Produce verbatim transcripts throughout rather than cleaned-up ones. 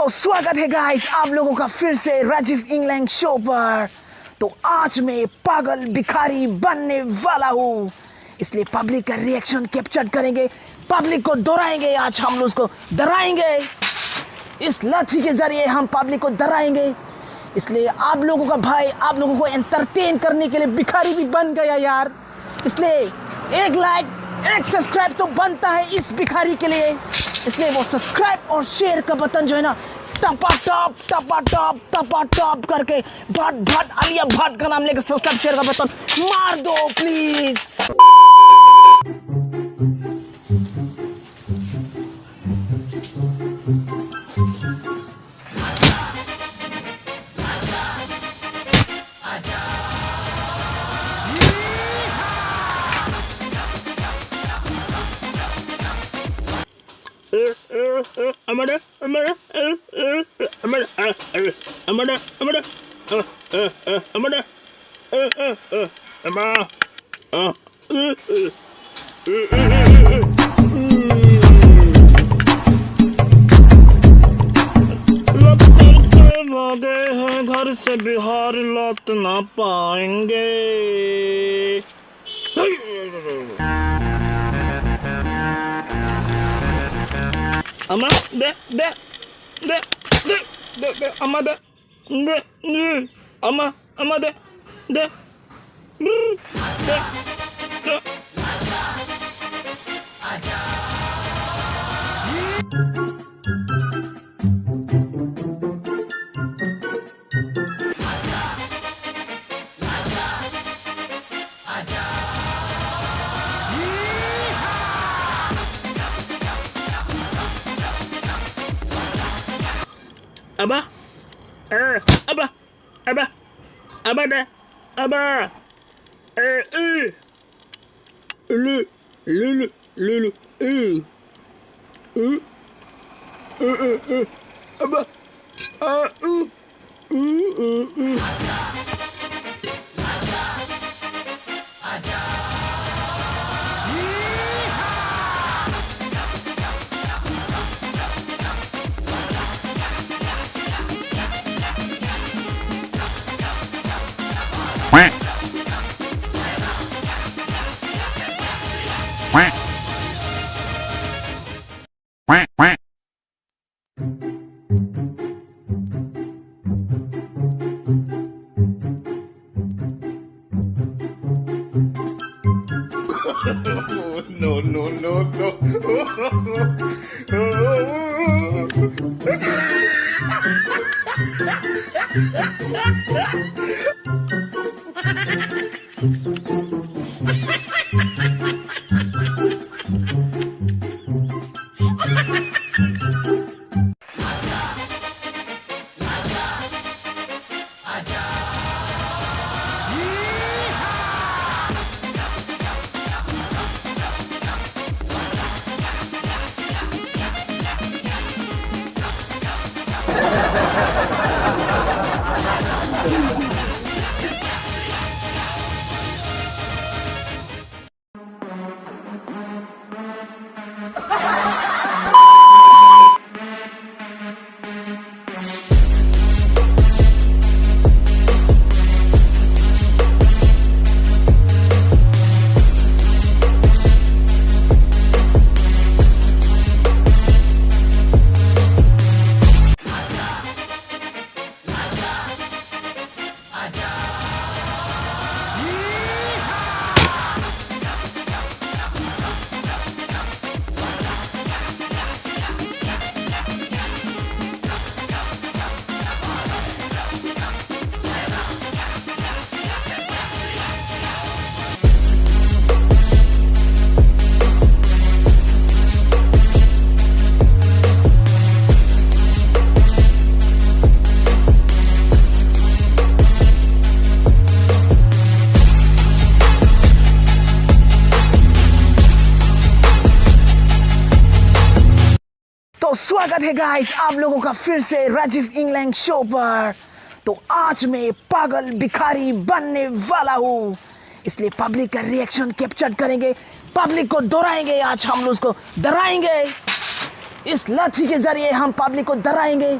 तो स्वागत है गाइस आप लोगों का फिर से राजीव इंग्लैंड शो पर। तो आज मैं पागल भिखारी बनने वाला हूँ, इसलिए पब्लिक का रिएक्शन कैप्चर करेंगे, पब्लिक को डराएंगे। आज हम लोग उसको डराएंगे, इस लाठी के जरिए हम पब्लिक को डराएंगे। इसलिए आप लोगों का भाई आप लोगों को एंटरटेन करने के लिए भिखारी भी बन गया यार। इसलिए एक लाइक, एक सब्सक्राइब तो बनता है इस भिखारी के लिए। इसलिए वो सब्सक्राइब और शेयर का बटन जो है ना, टपा टप टपा टप टपा टप करके भट भट आलिया भट्ट का नाम लेकर सब्सक्राइब शेयर का बटन मार दो please. Amada, amada, amada, amada, amada, amada, amada. लौट के भागे हैं घर से बिहार लौट ना पाएंगे। Ama, de, de, de, de, de, de, ama, de, de, de, ama, ama, de, de, brr, de, de. Aba, eh, aba, aba, aba da, aba, eh, eh, lu, lu, lu, lu, lu, eh, eh, eh, eh, eh, aba, ah, uh, uh, uh, uh. No, no, no, no. तो स्वागत है गाइस आप लोगों का फिर से Rajiv England show पर। तो आज मैं पागल भिखारी बनने वाला हूँ, इसलिए पब्लिक का रिएक्शन कैप्चर करेंगे, पब्लिक को डराएंगे। आज हम लोग उसको डराएंगे, इस लाठी के जरिए हम पब्लिक को डराएंगे।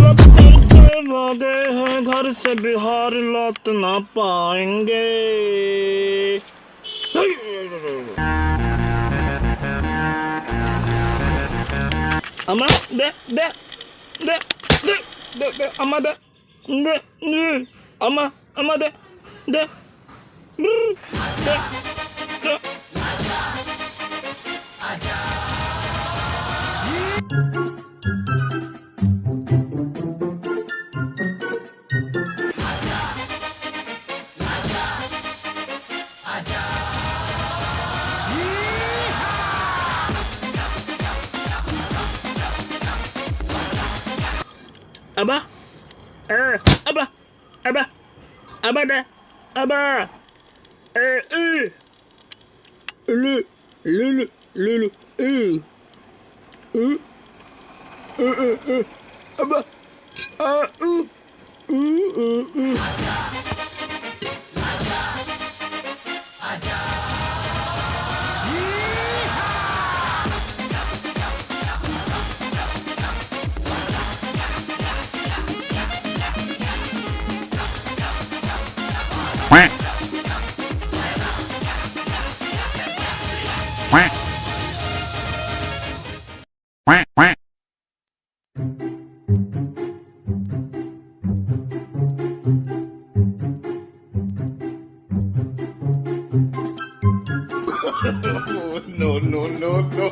लपटते भागे हैं घर से, बिहार लौट ना पाएंगे। Ama, de, de, de, de, de, de, ama, de, de, de, ama, ama, de, de, brr, de, de. Aba, eh, aba, aba, aba, da, aba, eh, eh. Lulu, lulu, lulu, eh. Eh, eh, eh, eh. Aba, ah, uh, uh, uh, uh. No, no, no, no.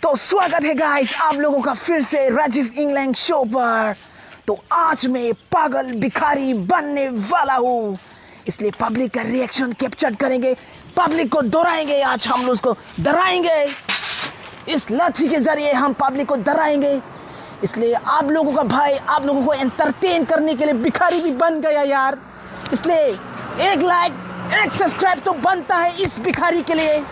तो स्वागत है गाइस आप लोगों का फिर से राजीव इंगलैंग शो पर। तो आज मैं पागल भिखारी बनने वाला हूँ, इसलिए पब्लिक का रिएक्शन कैप्चर करेंगे, पब्लिक को डराएंगे, आज हम लोग उसको डराएंगे इस लाठी के जरिए हम पब्लिक को डराएंगे। इसलिए आप लोगों का भाई आप लोगों को एंटरटेन करने के लिए भिखारी भी बन गया यार। इसलिए एक लाइक, एक सब्सक्राइब तो बनता है इस भिखारी के लिए।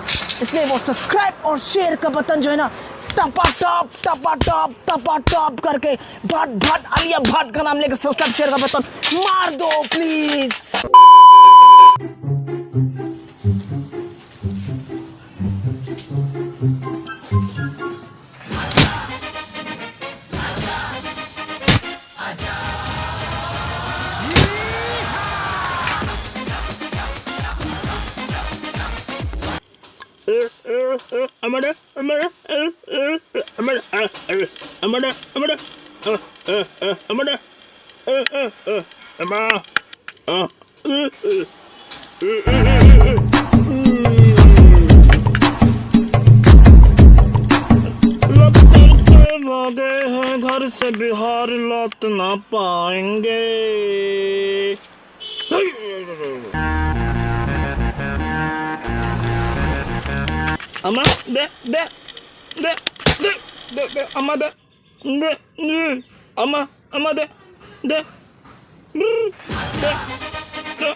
इसलिए वो सब्सक्राइब और शेयर का बटन जो है ना, टपा टप, टपा टप, टपा टप करके भट भट आलिया भट्ट का नाम लेकर सब्सक्राइब शेयर का बटन मार दो please. Amada, amada, amada, amada, amada, amada, amada. लौटते भागे हैं घर से बिहार लौट ना पाएंगे। Ama, de, de, de, de, de, de, ama, de, de, de, ama, ama, de, de, brr, de, de.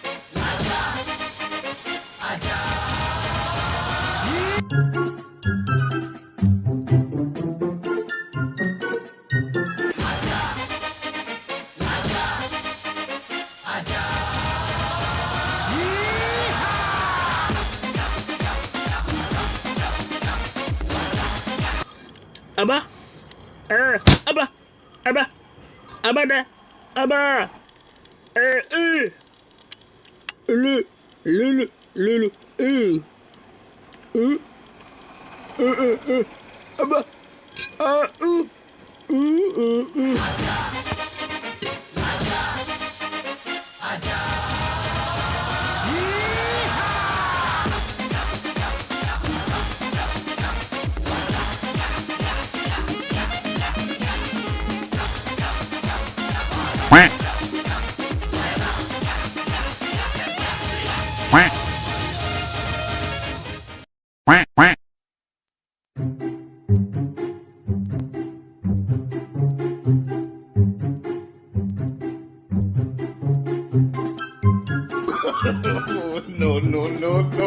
Aba, eh, aba, aba, aba da, aba, eh, eh. Lü, lü, lü, lü, lü, ü. Ü, ü, ü, ü. Aba. A, ü. Ü, ü, ü. No, no, no, no.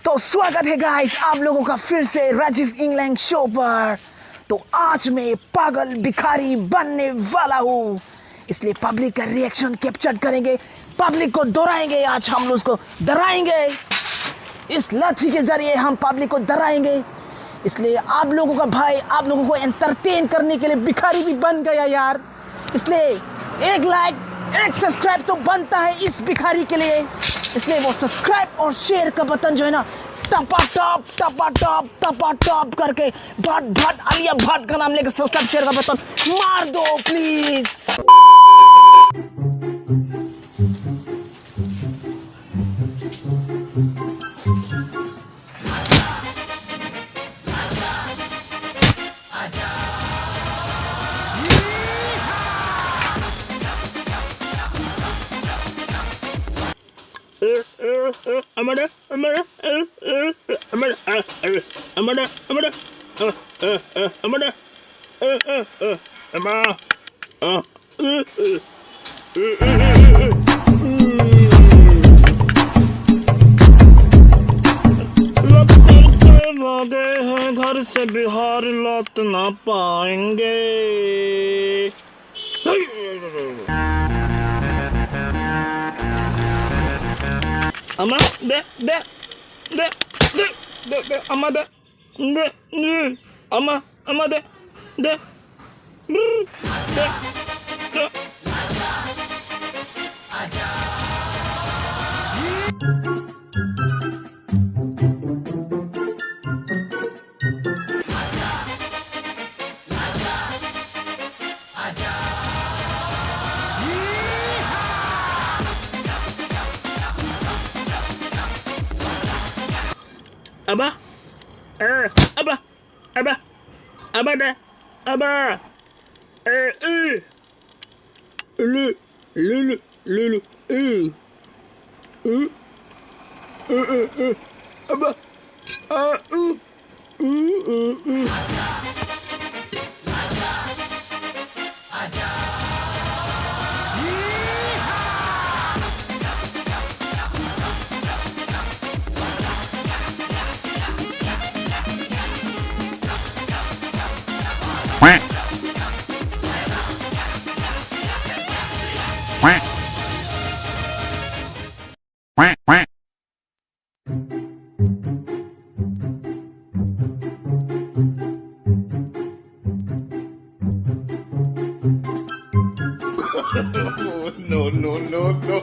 तो स्वागत है गाइस आप लोगों का फिर से राजीव इंगलैंग शो पर। तो आज मैं पागल भिखारी बनने वाला हूँ, इसलिए पब्लिक का रिएक्शन कैप्चर करेंगे, पब्लिक को डराएंगे, आज हम लोग उसको डराएंगे। इस लाठी के जरिए हम पब्लिक को डराएंगे। इसलिए आप लोगों का भाई आप लोगों को एंटरटेन करने के लिए भिखारी भी बन गया यार। इसलिए एक लाइक, एक सब्सक्राइब तो बनता है इस भिखारी के लिए। इसलिए वो सब्सक्राइब और शेयर का बटन जो है ना, टपा टप, टपा टप, टपा टप करके भट भट आलिया भट्ट का नाम लेकर सब्सक्राइब शेयर का बटन मार दो please. Amada, amada, amada, amada, amada, amada, amada, amada, amada, amada, amada, amada, amada. लपक के भागे हैं घर से बिहार लौट ना पाएंगे। Ama, de, de, de, de, de, de, ama, de, de, de, ama, ama, de, de, brr, de, de. Aba, eh, aba, aba, aba, de, aba, eh, eh. Lulu, lulu, lulu, eh. Eh, eh, eh, eh, eh. Aba, ah, uh, uh, uh, uh. No, no, no, no.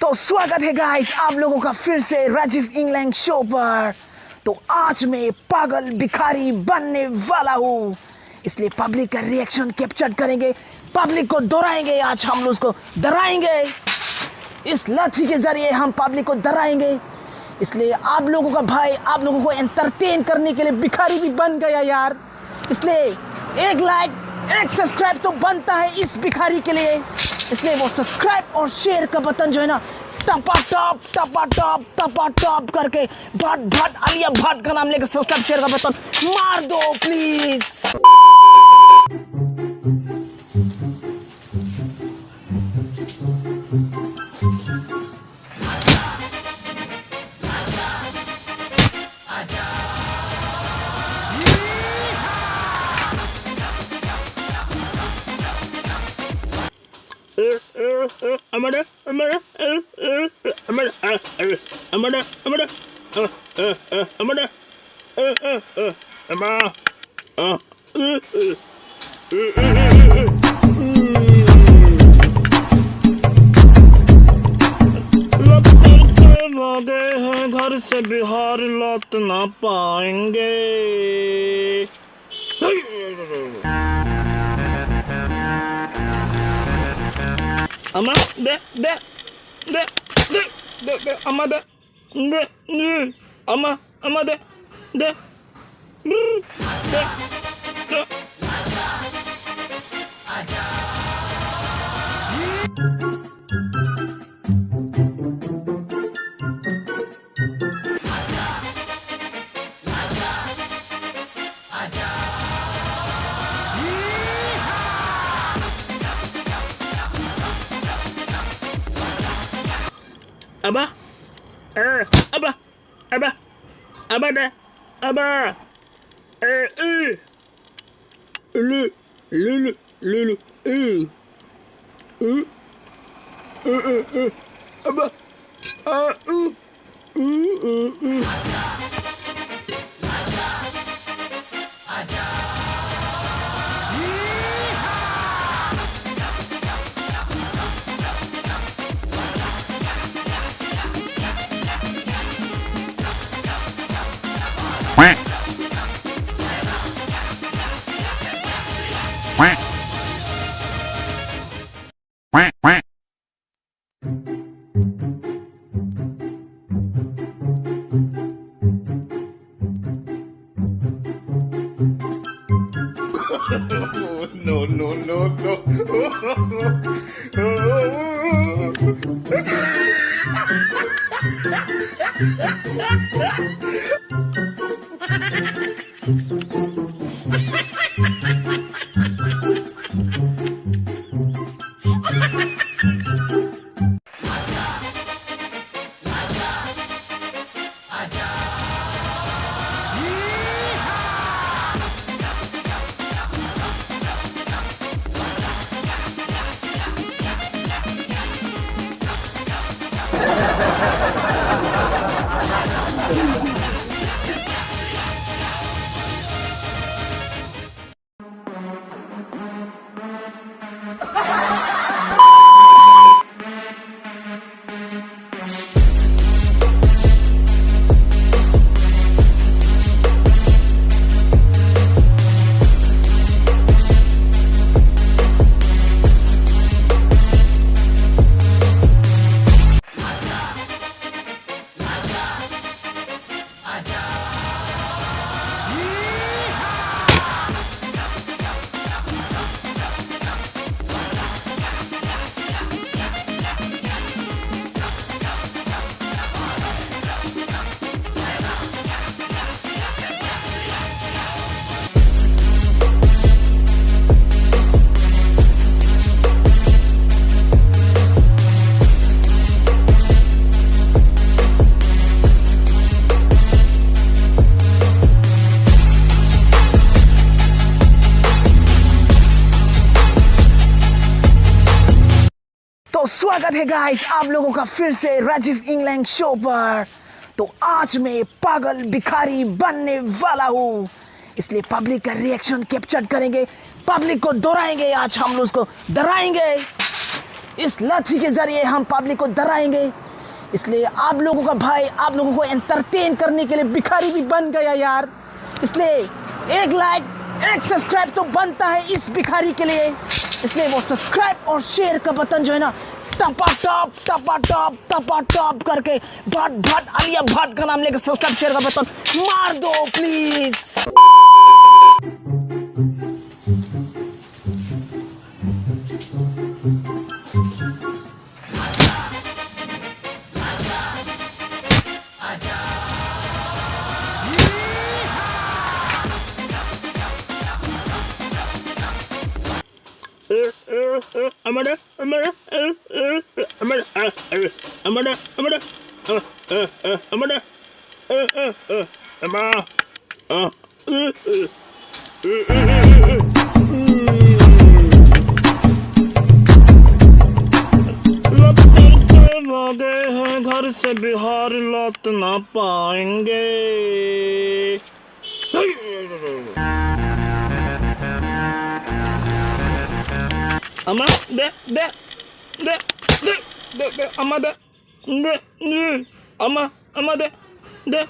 तो स्वागत है गाइस आप लोगों का फिर से राजीव इंगलैंग शो पर। तो आज मैं पागल भिखारी बनने वाला हूँ, इसलिए पब्लिक का रिएक्शन कैप्चर करेंगे, पब्लिक को डराएंगे, आज हम लोग उसको डराएंगे इस लाठी के जरिए हम पब्लिक को डराएंगे। इसलिए आप लोगों का भाई आप लोगों को एंटरटेन करने के लिए भिखारी भी बन गया यार। इसलिए एक लाइक, एक सब्सक्राइब तो बनता है इस भिखारी के लिए। इसलिए वो सब्सक्राइब और शेयर का बटन जो है ना, टपा टप टपा टप टपा टप करके भट भट आलिया भट्ट का नाम लेकर सब्सक्राइब शेयर का बटन मार दो please. Amada, amada, amada, amada, amada, amada, amada, amada, amada. ना पाएंगे। अम्मा, दे, दे, दे, अम्मा, दे, दे, दे, अम्मा, अम्मा, दे, दे, दे, दे। Aba, eh, aba, aba, aba, da, aba, eh, eh. Lulu, lulu, lulu, eh. Eh. Eh, eh, eh. Aba. Ah, uh. Uh, uh, uh. No, no, no, no. तो स्वागत है गाइस आप लोगों का फिर से राजीव इंग्लैंड शो पर। तो आज मैं पागल भिखारी बनने वाला हूँ, इसलिए पब्लिक का रिएक्शन कैप्चर करेंगे, पब्लिक को डराएंगे, आज हम लोग उसको डराएंगे। इस लाठी के जरिए हम पब्लिक को डराएंगे। इसलिए आप लोगों का भाई आप लोगों को एंटरटेन करने के लिए भिखारी भी बन गया यार। इसलिए एक लाइक, एक सब्सक्राइब तो बनता है इस भिखारी के लिए। इसलिए वो सब्सक्राइब और शेयर का बटन जो है ना, टपा टप, टपा टप, टपा टप करके भट भट आलिया भट्ट का नाम लेकर सब्सक्राइब शेयर का बटन मार दो please. Amada, amada, amada, amada, amada, amada, amada, amada, amada, amada. लौट के भागे हैं घर से बिहार, लौट ना पाएंगे। Ama, de, de, de, de, de, de, ama, de, de, de, ama, ama, de, de.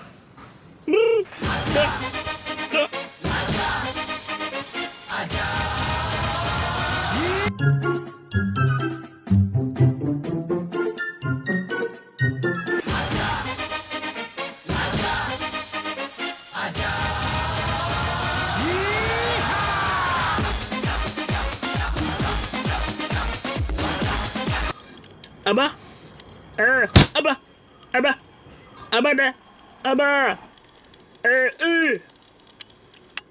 Aba, eh, aba, aba, aba da, aba, eh, eh,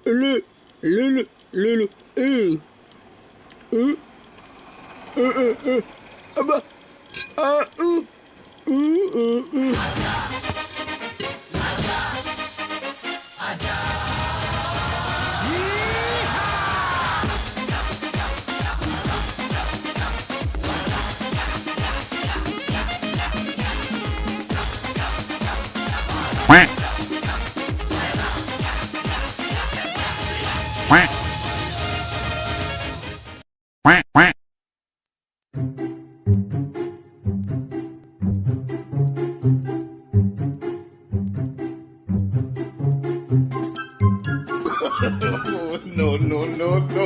lu, lu, lu, lu, lu, eh, eh, eh, eh, eh, aba, ah, uh, uh, uh, uh. No, no, no, no.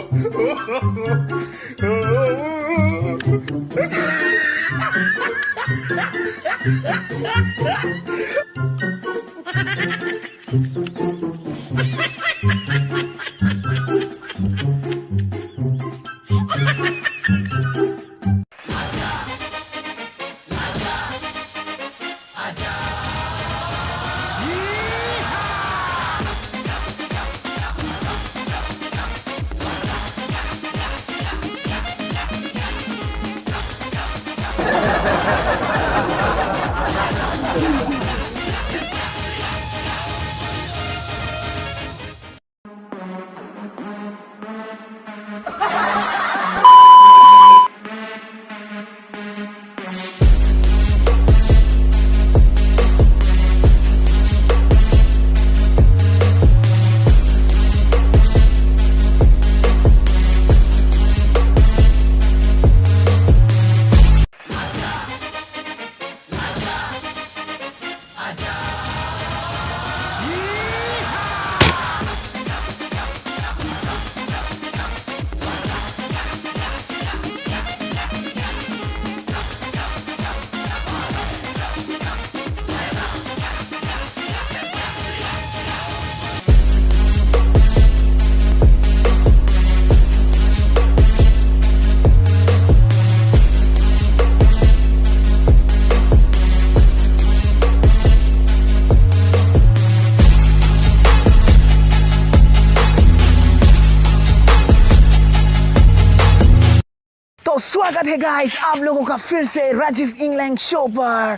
तो स्वागत है गाइस आप लोगों का फिर से Rajiv England show पर।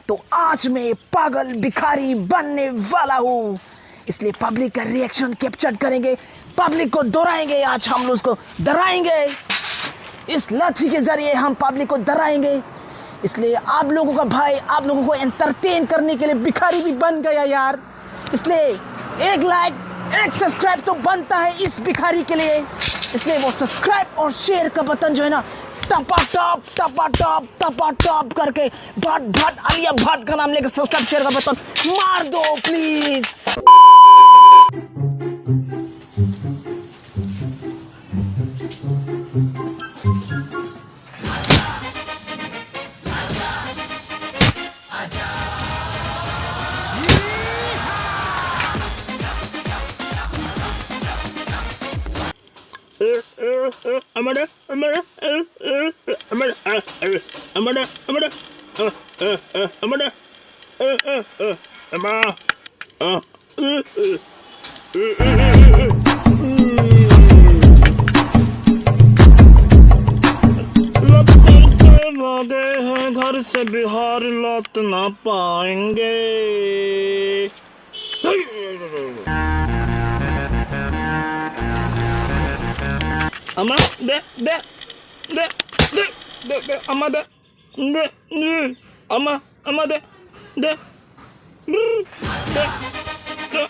तो आज मैं पागल भिखारी बनने वाला हूँ, इसलिए पब्लिक का रिएक्शन कैप्चर करेंगे, पब्लिक को डराएंगे। आज हम लोग उसको डराएंगे, इस लाठी के जरिए हम पब्लिक को डराएंगे। इसलिए आप लोगों का भाई आप लोगों को एंटरटेन करने के लिए भिखारी भी बन गया यार। इसलिए एक लाइक, एक सब्सक्राइब तो बनता है इस भिखारी के लिए। इसलिए वो सब्सक्राइब और शेयर का बटन जो है ना, टपा टप, टपा टप, टपा टप करके भट भट आलिया भट्ट का नाम लेकर सब्सक्राइब शेयर का बटन मार दो please. Amada, amada, amada, amada, amada, amada, amada, amada, amada. लपकते भागे हैं घर से बिहार लौट ना पाएंगे। Ama, de, de, de, de, de, de, ama, de, de, de, ama, ama, de, de, brr, de, de.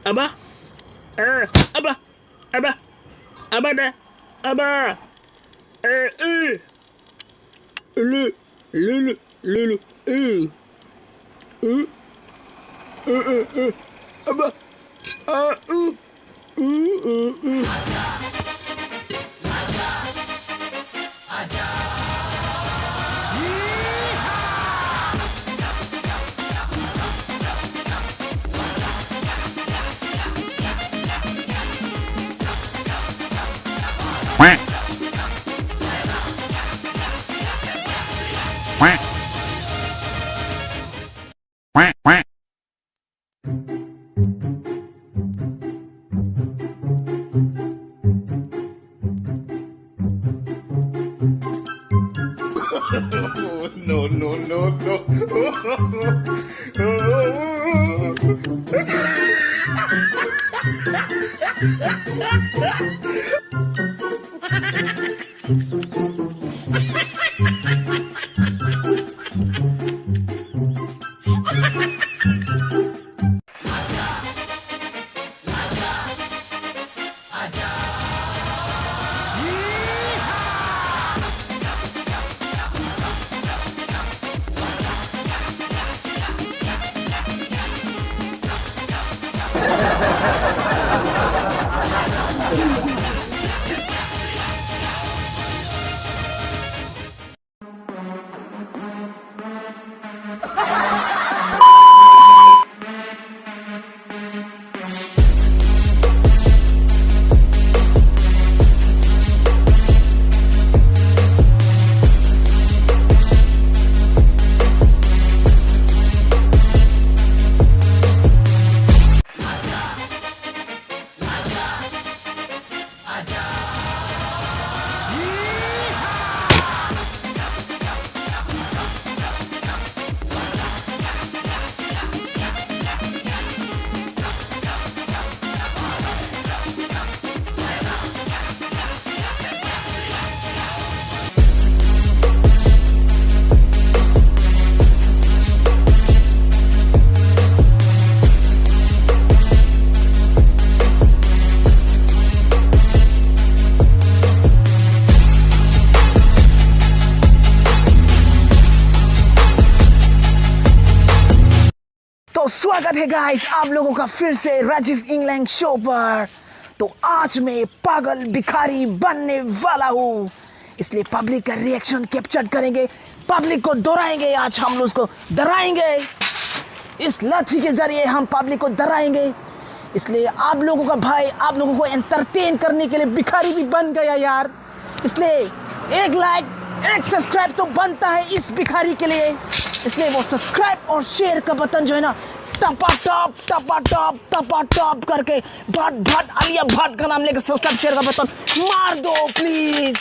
Aba. Eh, aba. Aba. Aba da. Aba. Eh, eh. Lu, lu, lu, lu, lu. Eh. Eh. Eh, eh, eh. Aba. Ah, uh. Uh, uh, uh. No, no, no, no. तो स्वागत है गाइस आप लोगों का फिर से Rajiv England show पर। तो आज मैं पागल भिखारी बनने वाला हूँ, इसलिए पब्लिक का रिएक्शन कैप्चर करेंगे, पब्लिक को डराएंगे, आज हम लोग उसको डराएंगे, इस लाठी के जरिए हम पब्लिक को डराएंगे। इसलिए आप लोगों का भाई आप लोगों को एंटरटेन करने के लिए भिखारी भी बन गया यार। इसलिए एक लाइक, एक सब्सक्राइब तो बनता है इस भिखारी के लिए। इसलिए वो सब्सक्राइब और शेयर का बटन जो है ना, टपा टप, टपा टप, टपा टप करके भट भट आलिया भट्ट का नाम लेकर सब्सक्राइब शेयर का बटन मार दो please.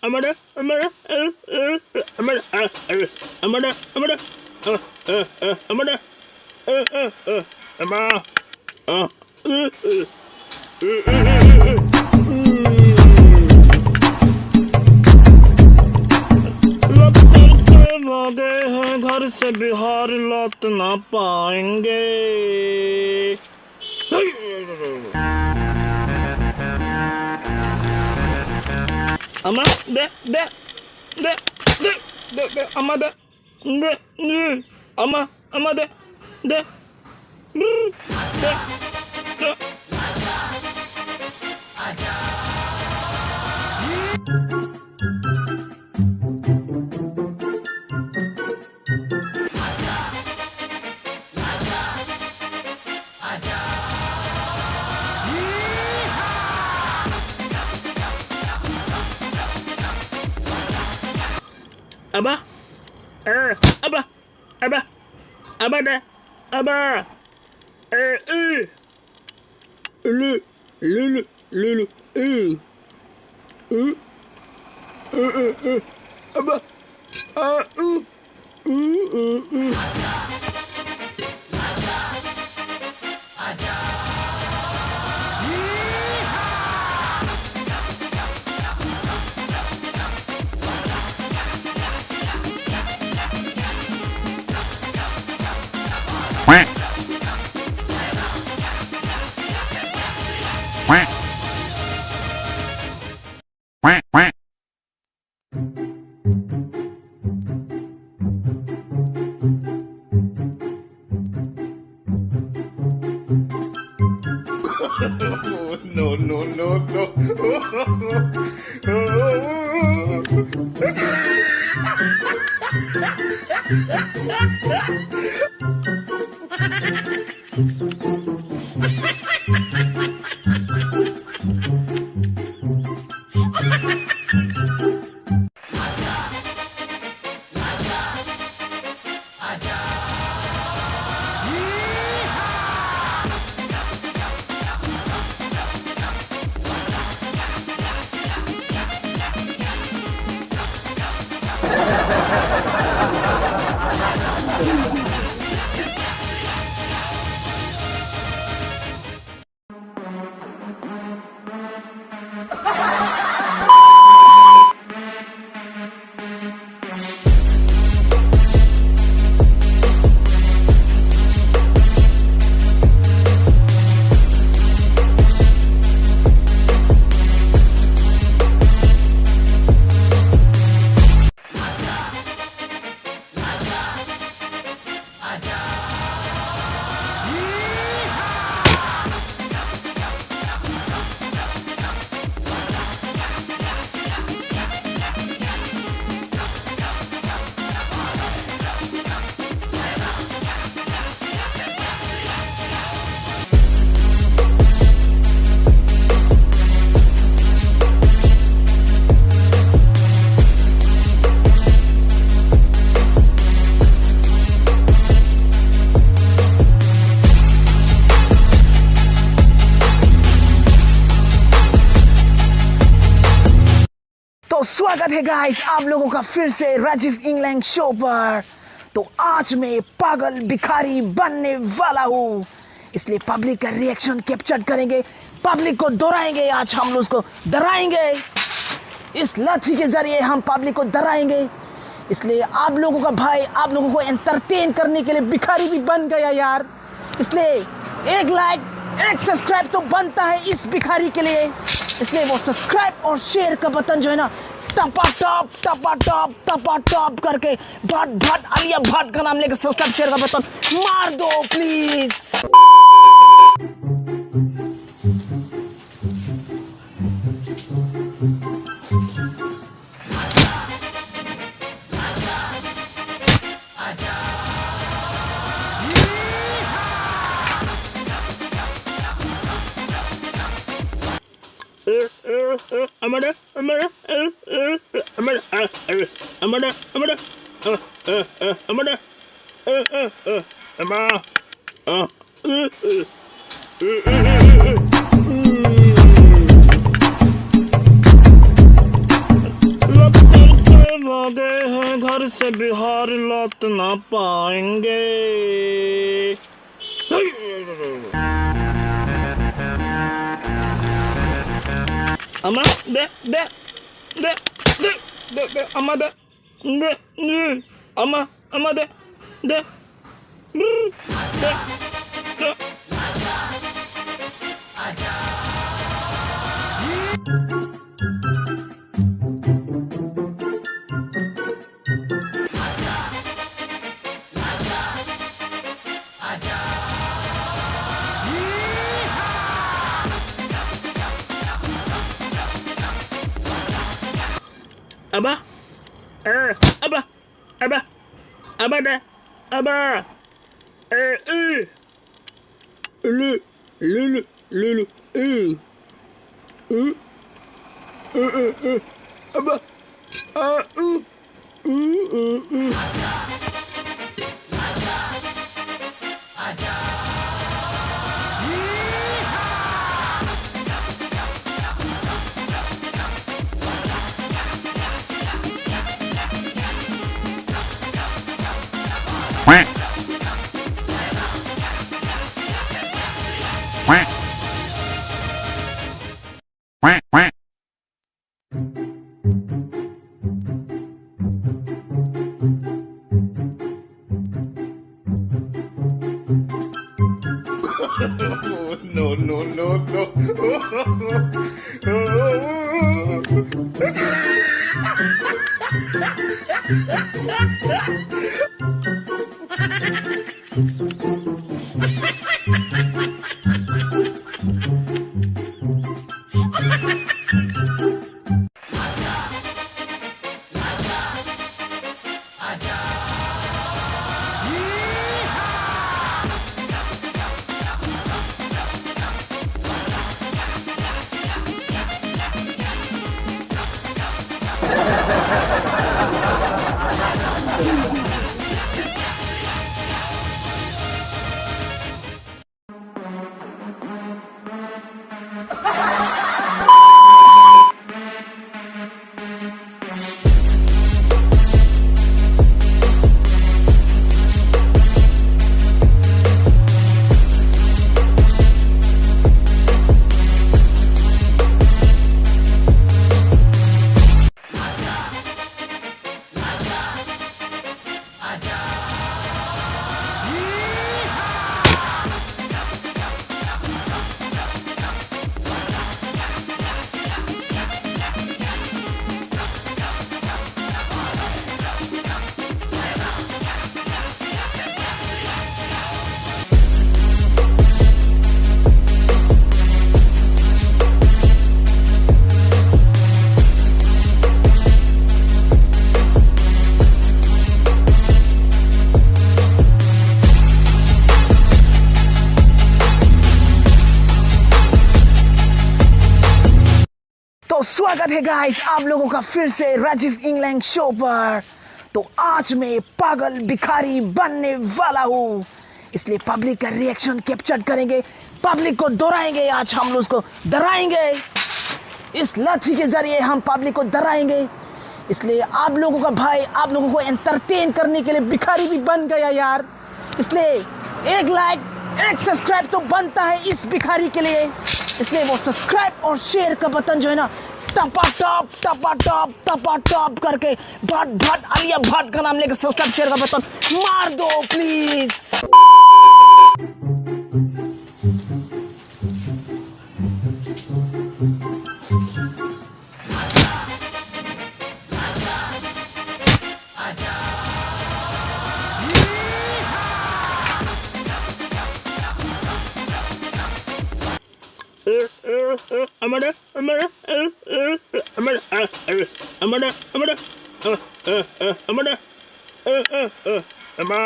Amada, amada, amada, amada, amada, amada, amada, amada, amada, amada, amada, amada, amada. लपटते भागे हैं घर से बिहार लौट ना पाएंगे। Ama, de, de, de, de, de, de, ama, de. Nde, nde, ama, ama de, de. Brr, de, de. Aba, eh, aba, aba, aba da, aba, eh, eh, lu, lu, lu, lu, lu, eh, eh, eh, eh, eh, aba, ah, uh. No, no, no, no. तो स्वागत है गाइस आप लोगों का फिर से Rajiv England show पर। तो आज मैं पागल भिखारी बनने वाला हूँ, इसलिए पब्लिक का रिएक्शन कैप्चर करेंगे, पब्लिक को डराएंगे, आज हम लोग उसको डराएंगे। इस लाठी के जरिए हम पब्लिक को डराएंगे, इसलिए आप लोगों का भाई आप लोगों को एंटरटेन करने के लिए भिखारी भी बन गया यार। इसलिए एक लाइक, एक सब्सक्राइब तो बनता है इस भिखारी के लिए, इसलिए वो सब्सक्राइब और शेयर का बटन जो है ना, टपा टप टपा टप टपा टप करके भट भट आलिया भट्ट का नाम लेकर सब्सक्राइब शेयर का बटन मार दो please. Amada, amada, amada, amada, amada, amada, amada, amada, amada. लौट के भागे हैं घर से बिहार लौट ना पाएंगे। Ama, de, de, de, de, de, de, ama, de. Nde, nde, ama, ama de, de, brr, de, de. Aba, eh, aba. Aba, aba da, aba. Eh, eh. Lu, lu, lu, lu, lu, eh. Eh. Eh, eh, eh. Aba. Ah, uh. Uh, uh, uh. No, no, no, no. तो स्वागत है गाइस आप लोगों का फिर से Rajiv England show पर। तो आज मैं पागल भिखारी बनने वाला हूँ, इसलिए पब्लिक का रिएक्शन कैप्चर करेंगे, पब्लिक को डराएंगे। आज हम लोग उसको डराएंगे, इस लाठी के जरिए हम पब्लिक को डराएंगे। इसलिए आप लोगों का भाई आप लोगों को एंटरटेन करने के लिए भिखारी भी बन गया यार। इसलिए एक लाइक, एक सब्सक्राइब तो बनता है इस भिखारी के लिए। इसलिए वो सब्सक्राइब और शेयर का बटन जो है ना, टपा टप, टपा टप, टपा टप करके भट भट आलिया भट्ट का नाम लेकर सब्सक्राइब शेयर का बटन मार दो please. Amada, amada, amada, amada, amada, amada, amada, amada.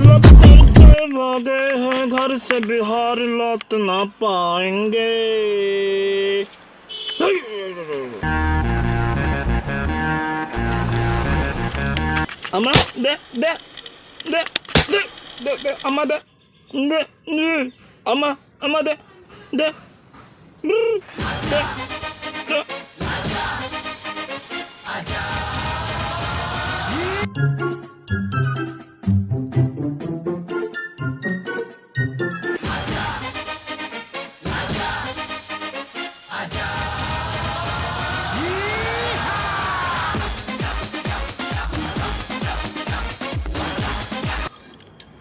लौट के भागे हैं घर से बिहार लौट ना पाएंगे। Ama, de, de, de, de, de, de, ama, de, de, de, ama, ama, de, de, brr, de, de.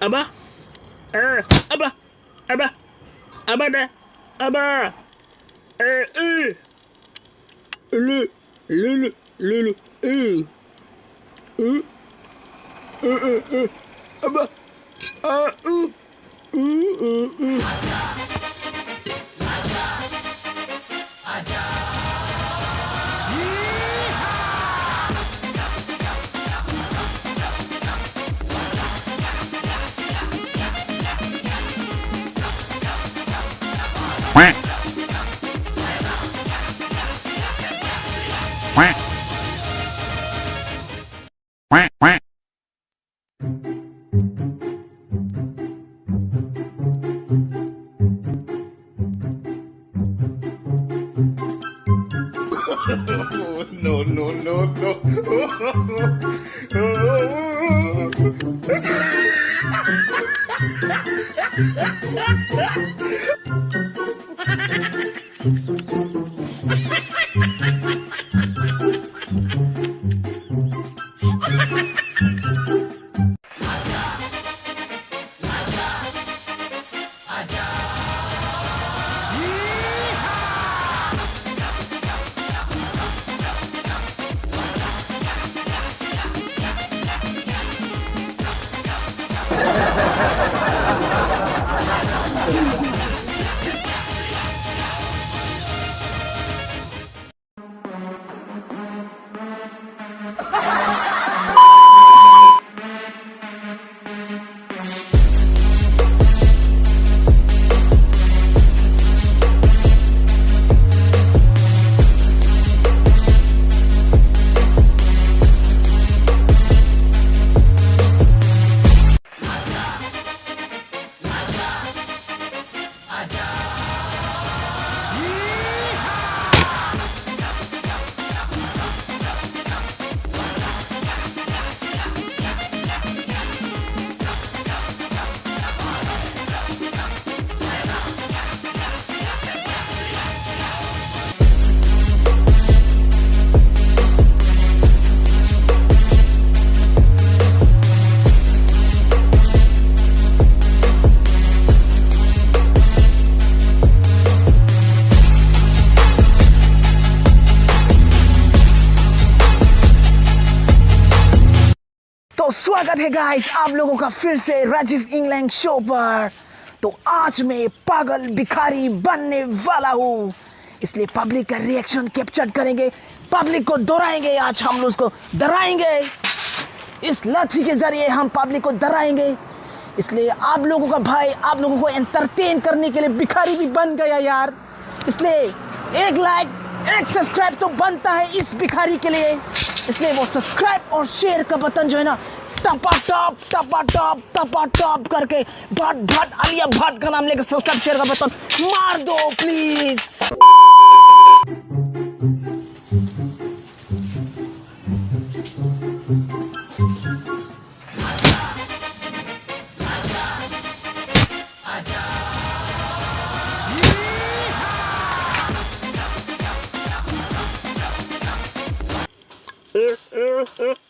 Aba, eh, aba, aba, aba da, aba, eh, eh, lu, lu, lu, lu, lu, eh, eh, eh, eh, eh, aba, ah, uh, uh, uh, uh. No, no, no, no. तो स्वागत है गाइस आप लोगों का फिर से Rajiv England show पर। तो आज मैं पागल भिखारी बनने वाला हूँ, इसलिए पब्लिक का रिएक्शन कैप्चर करेंगे, पब्लिक को डराएंगे, आज हम लोग उसको डराएंगे। इस लाठी के जरिए हम पब्लिक को डराएंगे। इसलिए आप लोगों का भाई आप लोगों को एंटरटेन करने के लिए भिखारी भी बन गया यार। इसलिए एक लाइक, एक सब्सक्राइब तो बनता है इस भिखारी के लिए। इसलिए वो सब्सक्राइब और शेयर का बटन जो है ना, टपा टप, टपा टप, टपा टप करके भट भट आलिया भट्ट का नाम लेकर सब्सक्राइब शेयर का बटन मार दो please.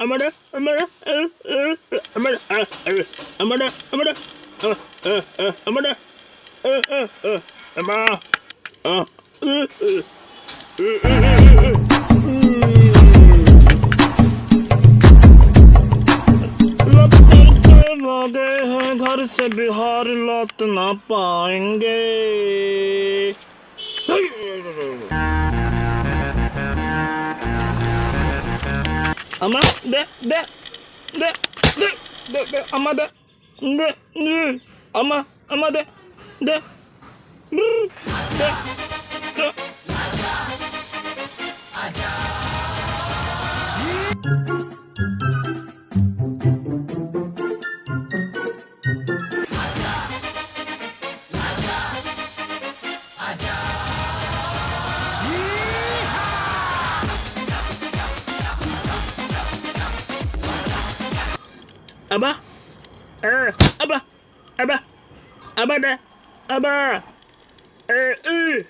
Amada, amada, amada, amada, amada, amada, amada. लौट के भागे हैं घर से बिहार लौट ना पाएंगे। Ama, de, de, de, de, de, de, ama, de, de, de, ama, ama, de, de, brr, de, de. Aba, eh, aba, aba, aba da, aba, eh, eh,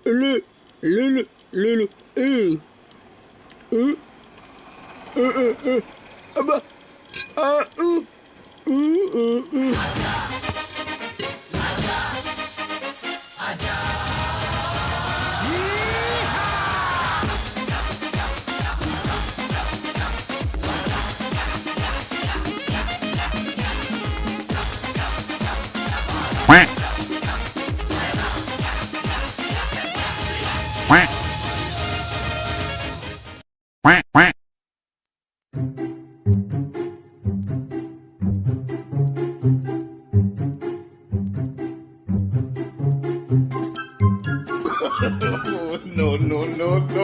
lu, lu, lu, lu, lu, eh, eh, eh, eh, eh, aba, ah, uh, uh, uh, uh. No, no, no, no.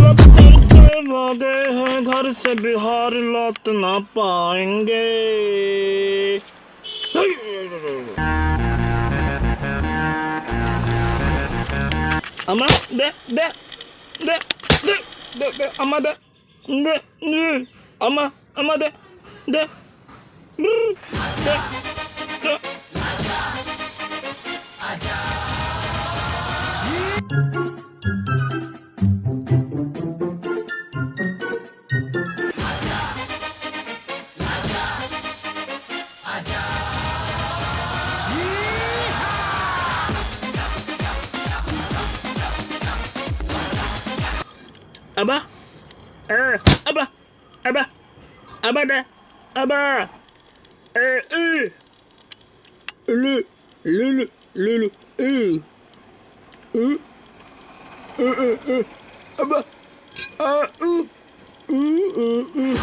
लपट के भागे हैं घर से, बिहार लौट ना पाएंगे। Ama, de, de, de, de, de, de, ama, de, de, de, ama, ama, de, de, brr, de, de. Aba, eh, aba, aba, aba, da, aba, eh, eh, lu, lu, lu, lu, lu, eh, eh, eh, eh, eh, aba, ah, uh, uh, uh, uh.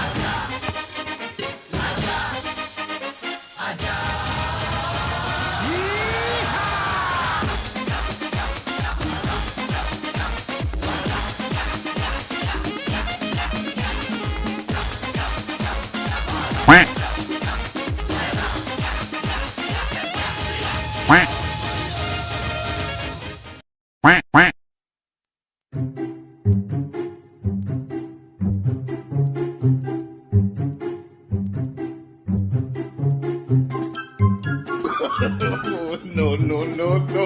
No, no, no, no.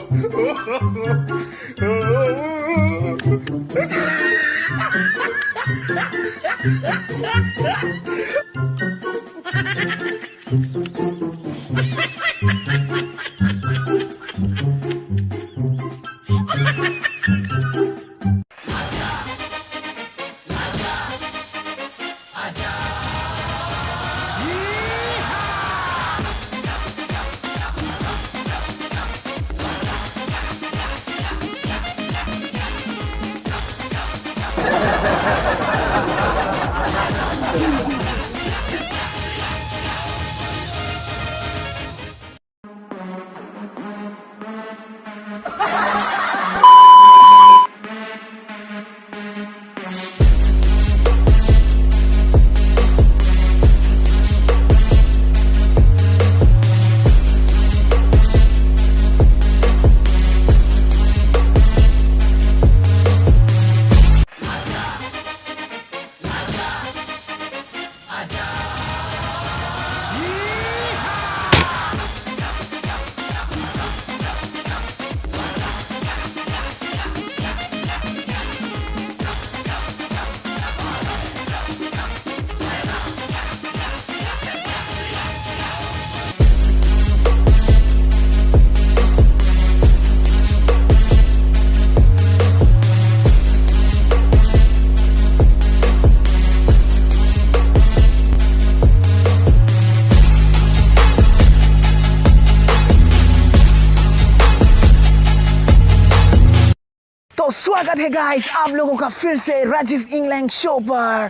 स्वागत है गाइस आप लोगों का फिर से Rajiv England show पर।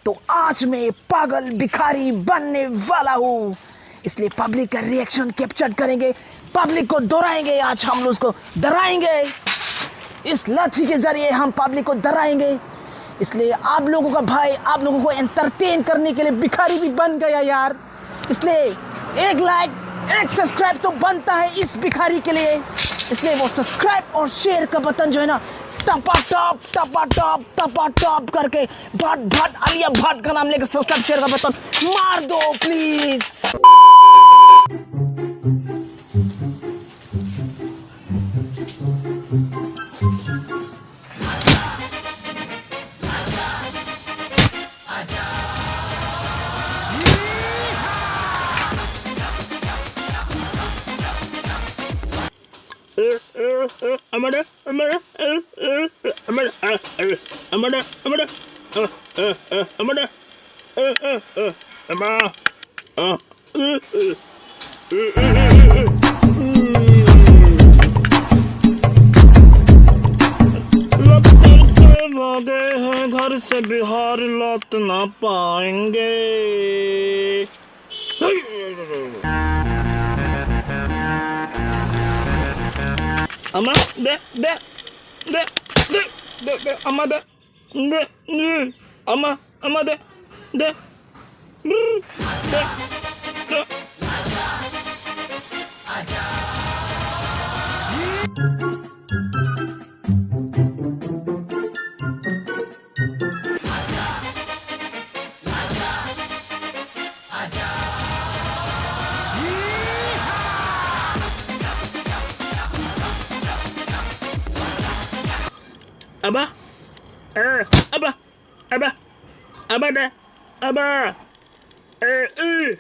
तो आज मैं पागल भिखारी बनने वाला हूँ, इसलिए पब्लिक का रिएक्शन कैप्चर करेंगे, पब्लिक को डराएंगे। आज हम लोग उसको डराएंगे, इस लाठी के जरिए हम पब्लिक को डराएंगे। इसलिए आप लोगों का भाई आप लोगों को एंटरटेन करने के लिए भिखारी भी बन गया यार। इसलिए एक लाइक, एक सब्सक्राइब तो बनता है इस भिखारी के लिए। इसलिए वो सब्सक्राइब और शेयर का बटन जो है ना, टपा टप टपा टप टपा टप करके भट भट आलिया भट्ट का नाम लेकर सब्सक्राइब शेयर का बटन मार दो please. Amada, amada, amada, amada, amada, amada, amada. लौटते भागे हैं घर से बिहार लौट ना पाएंगे। Ama, de, de, de, de, de, de, ama, de, de, de, ama, ama, de, de, brr, de, de. Aba, eh, aba, aba, aba da, aba, eh, eh,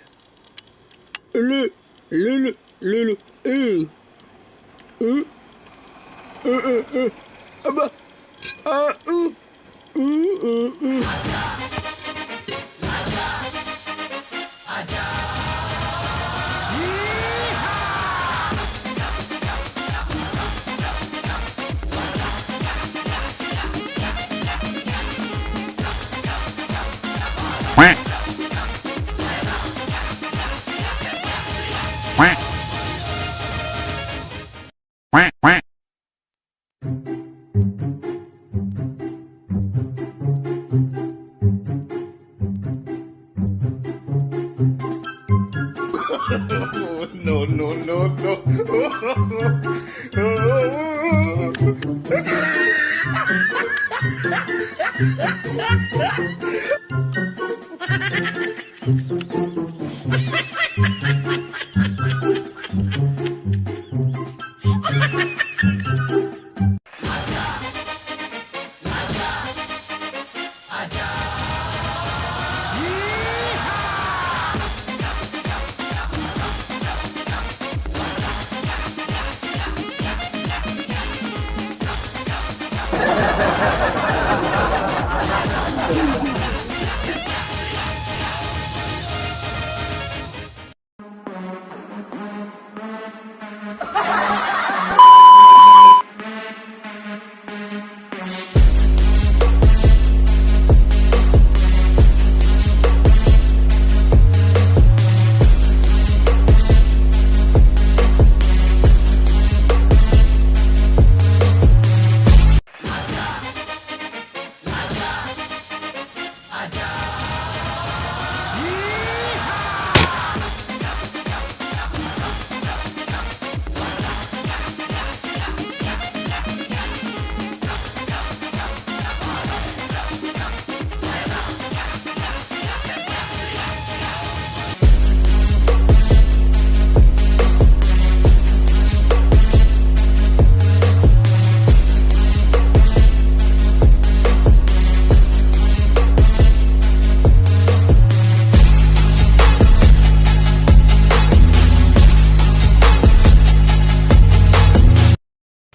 lu, lu, lu, lu, lu, eh, eh, eh, eh, eh, aba, ah, uh, uh, uh, uh. No, no, no, no.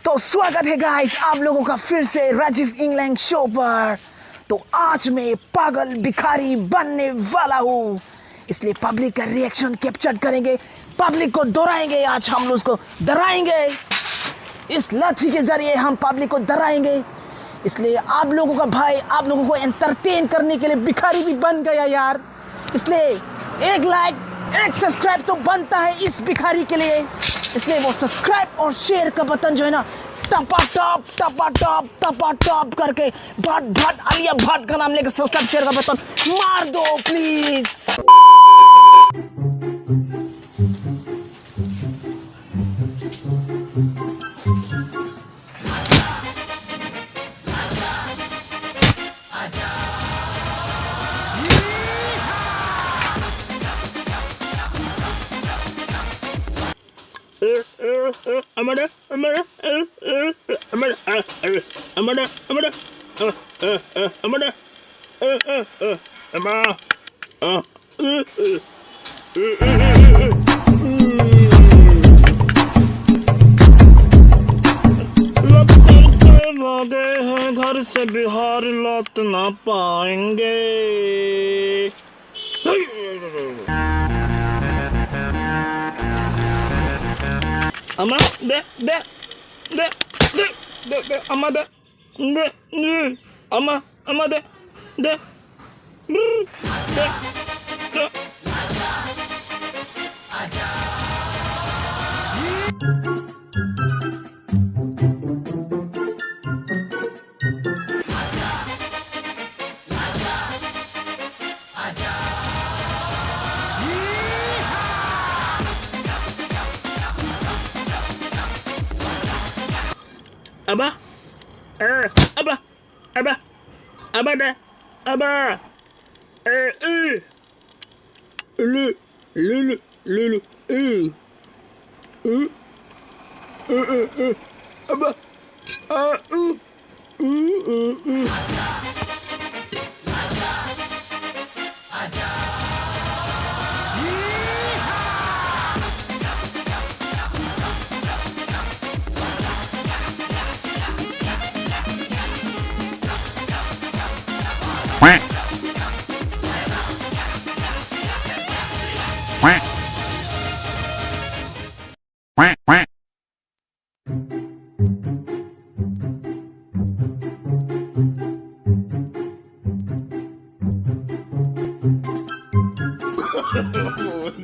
तो स्वागत है गाइस आप लोगों का फिर से Rajiv England show पर। तो आज मैं पागल भिखारी बनने वाला हूँ, इसलिए पब्लिक का रिएक्शन कैप्चर करेंगे, पब्लिक को डराएंगे। आज हम लोग उसको डराएंगे। इस लाठी के जरिए हम पब्लिक को डराएंगे। इसलिए आप लोगों का भाई आप लोगों को एंटरटेन करने के लिए भिखारी भी बन गया यार। इसलिए एक लाइक, एक सब्सक्राइब तो बनता है इस भिखारी के लिए। इसलिए वो सब्सक्राइब और शेयर का बटन जो है ना, टपा टप, टपा टप, टपा टप करके भट भट आलिया भट्ट का नाम लेकर सब्सक्राइब शेयर का बटन मार दो please. Amada, amada, amada, amada, amada, amada, amada, amada, amada, amada, amada. लौट के भागे हैं घर से बिहार लौट ना पाएंगे। Ama, de, de, de, de, de, de, ama, de. Nde, nde, ama, ama de, de, brr, de, de. Aba, eh, aba, aba, aba da, aba, eh, eh, lu, lu, lu, lu, lu, eh, eh, eh, eh, eh, aba, ah, uh, uh, uh, uh.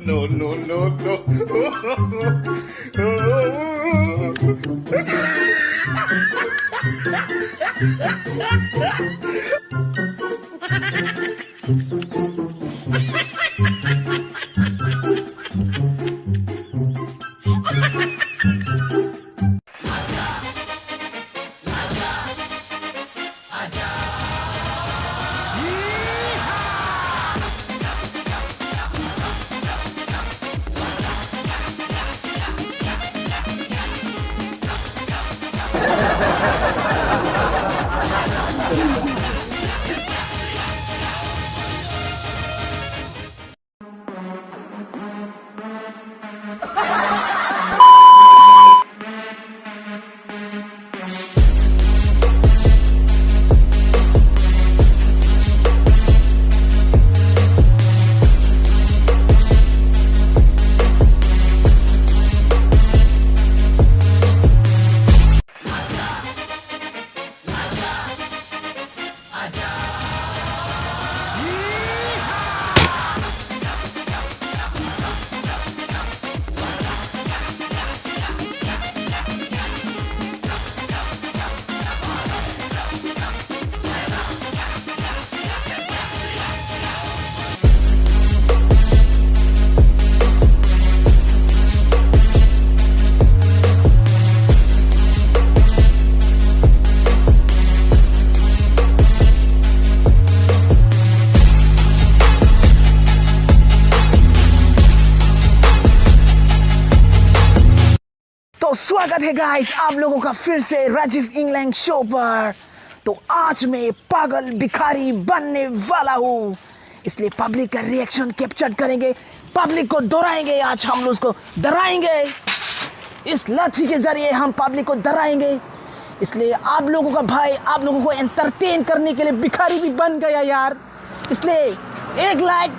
No, no, no, no. तो स्वागत है गाइस आप लोगों का फिर से Rajiv England show पर। तो आज मैं पागल भिखारी बनने वाला हूँ, इसलिए पब्लिक का रिएक्शन कैप्चर करेंगे, पब्लिक को डराएंगे, आज हम लोग को डराएंगे। इस लाठी के जरिए हम पब्लिक को डराएंगे। इसलिए आप लोगों का भाई आप लोगों को एंटरटेन करने के लिए भिखारी भी बन गया यार। इसलिए एक लाइक,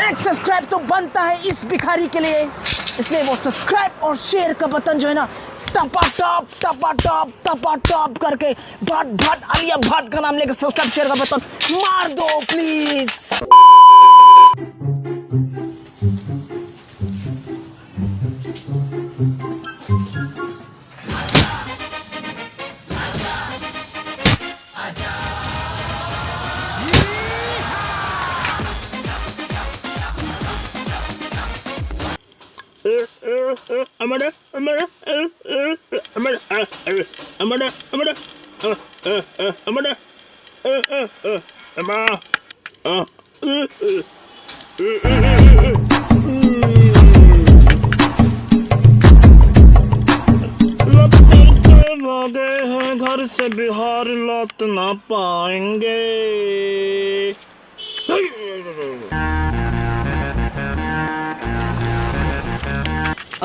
एक सब्सक्राइब तो बनता है इस भिखारी के लिए। इसलिए वो सब्सक्राइब और शेयर का बटन जो है ना, टपा टप, टपा टप, टपा टप करके भट भट आलिया भट्ट का नाम लेकर सब्सक्राइब शेयर का बटन मार दो please. Amada, amada, amada, amada, amada, amada, amada. लौट के भागे हैं घर से बिहार लौट ना पाएंगे।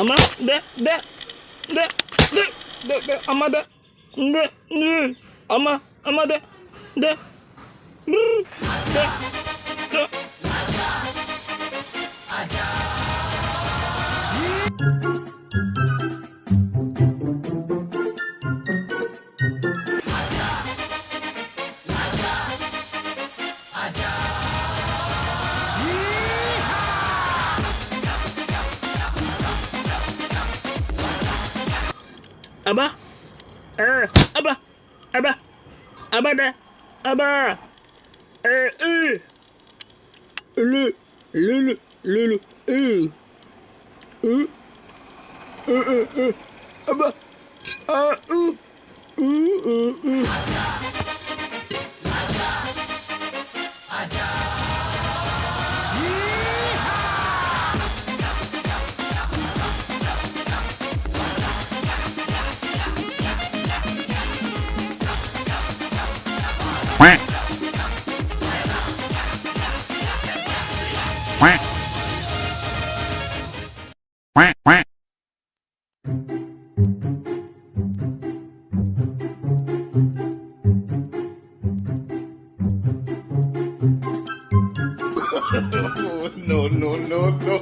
Ama, de, de, de, de, de, de, ama, de, de, de, ama, ama, de, de, brr, de, de. Aba, eh, aba, aba, aba da, aba, eh, eh, lu, lu, lu, lu, lu, eh, eh, eh, eh, eh, aba, ah, uh, uh, uh, uh. No, no, no, no.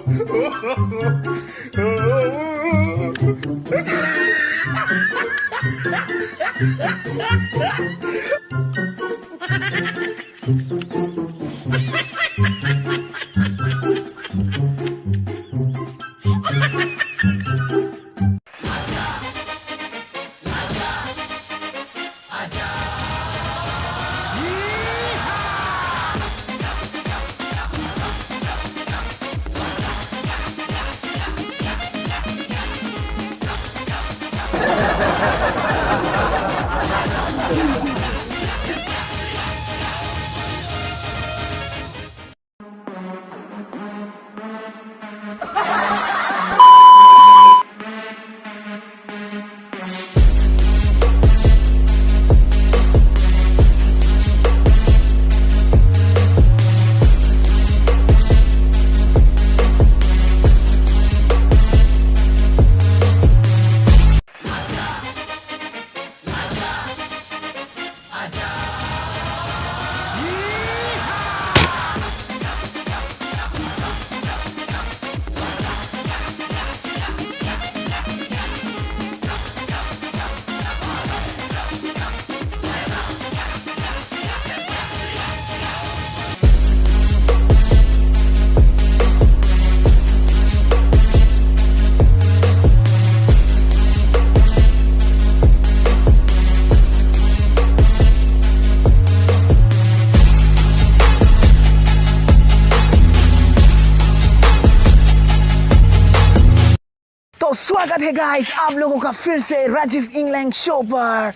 तो स्वागत है गाइस आप लोगों का फिर से Rajiv England show पर।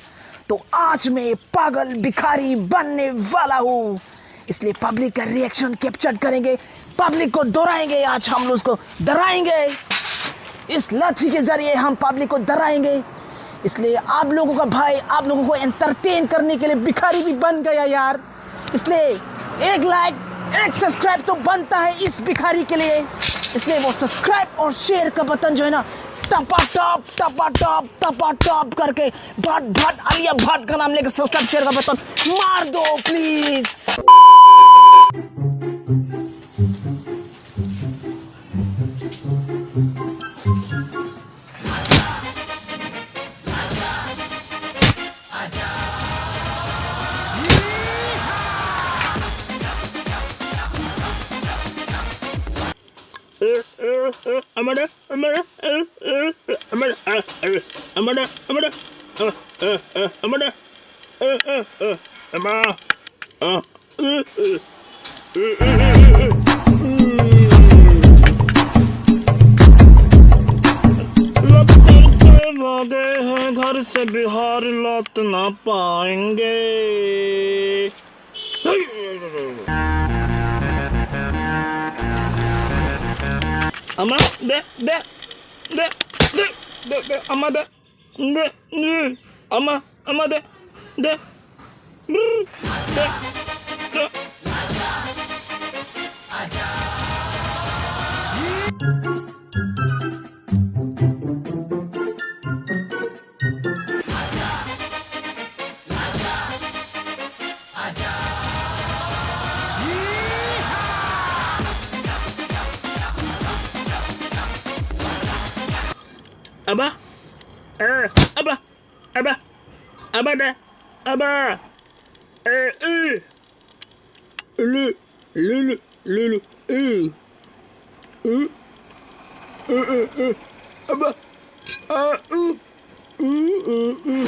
तो आज मैं पागल भिखारी बनने वाला हूँ, इसलिए पब्लिक का रिएक्शन कैप्चर करेंगे, पब्लिक को डराएंगे, आज हम लोग उसको डराएंगे, इस लाठी के जरिए हम पब्लिक को डराएंगे। इसलिए आप लोगों का भाई आप लोगों को एंटरटेन करने के लिए भिखारी भी बन गया यार। इसलिए एक लाइक, एक सब्सक्राइब तो बनता है इस भिखारी के लिए। इसलिए वो सब्सक्राइब और शेयर का बटन जो है ना, टपा टप, टपा टप, टपा टप करके भट भट आलिया भट्ट का नाम लेकर सब्सक्राइब शेयर का बटन मार दो please. Amada, amada, eh, eh, amada, ah, eh, amada, amada, ah, eh, eh, amada, eh, eh, eh, ama, ah, eh, eh, eh, eh, eh, eh, eh. लपक के भागे हैं घर से बिहार लौट ना पाएंगे। Ama, de, de, de, de, de, de, ama, de, de, de, ama, ama, de, de, brr, de, de. Aba, eh, aba, aba, aba da, aba, eh, eh. Lulu, lulu, lulu, eh. Eh. Eh, eh, eh. Aba. Ah, uh. Uh, uh, uh.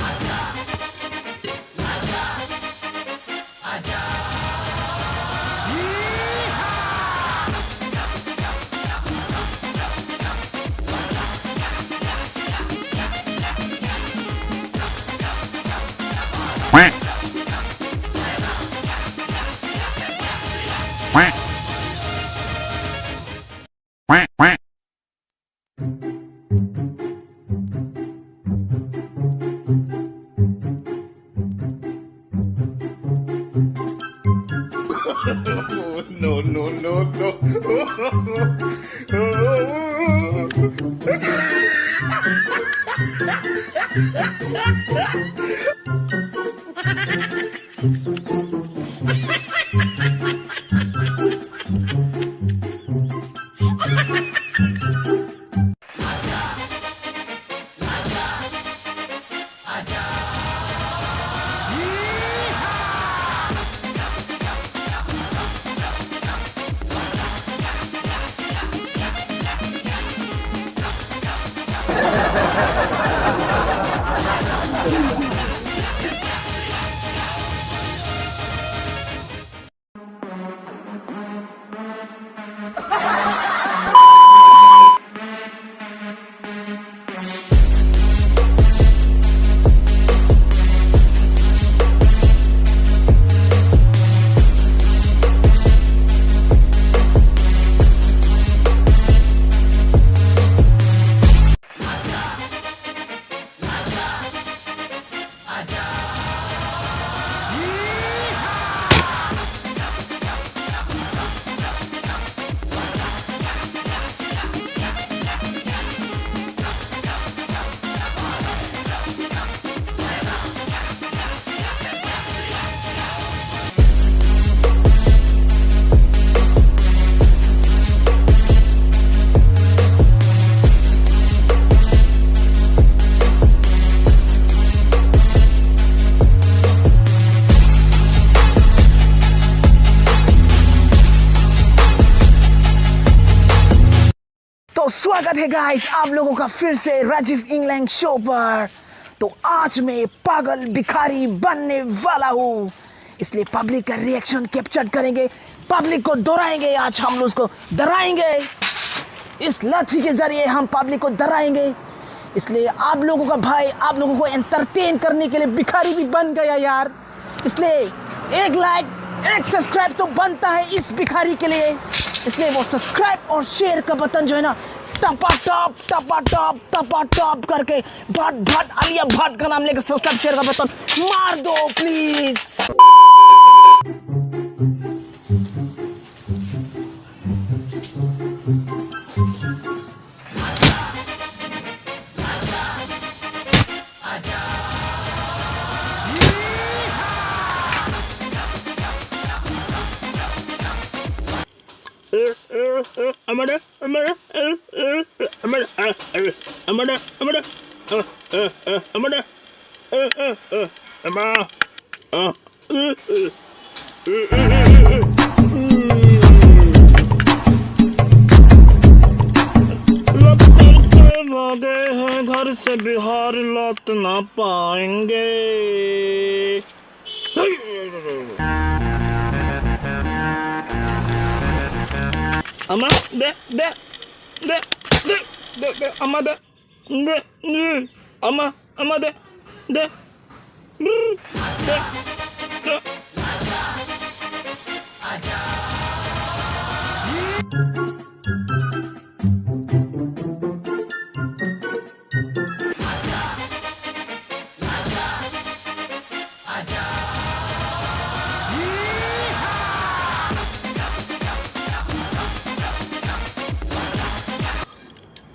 No, no, no, no. तो स्वागत है गाइस आप लोगों का फिर से Rajiv England show पर। तो आज मैं पागल भिखारी बनने वाला हूँ, इसलिए पब्लिक का रिएक्शन कैप्चर करेंगे, पब्लिक को डराएंगे, आज हम लोग उसको डराएंगे, इस लाठी के जरिए हम पब्लिक को डराएंगे। इसलिए आप लोगों का भाई आप लोगों को एंटरटेन करने के लिए भिखारी भी बन गया यार। इसलिए एक लाइक, एक सब्सक्राइब तो बनता है इस भिखारी के लिए। इसलिए वो सब्सक्राइब और शेयर का बटन जो है ना, टपा टप, टपा टप, टपा टप करके भट भट आलिया भट्ट का नाम लेकर सब्सक्राइब शेयर का बटन मार दो please. Amada, amada, amada, amada, amada, amada, amada, amada, amada. भागे हैं घर से बिहार लौट ना पाएंगे। Ama, de, de, de, de, de, de, ama, de, de, de, ama, ama, de, de, brr, de, de.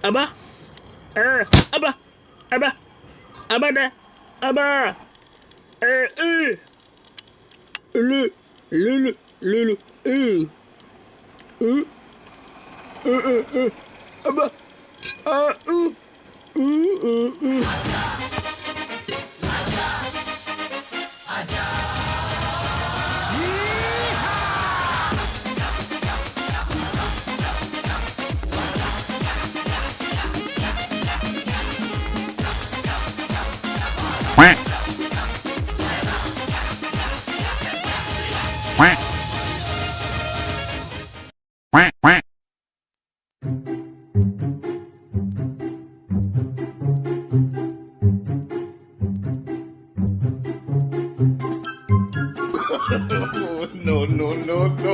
Aba, eh, aba, aba, aba, de, aba, eh, eh. Lulu, lulu, lulu, eh. Eh. Eh, eh, eh. Aba. Ah, uh. Uh, uh, uh. No, no, no, no.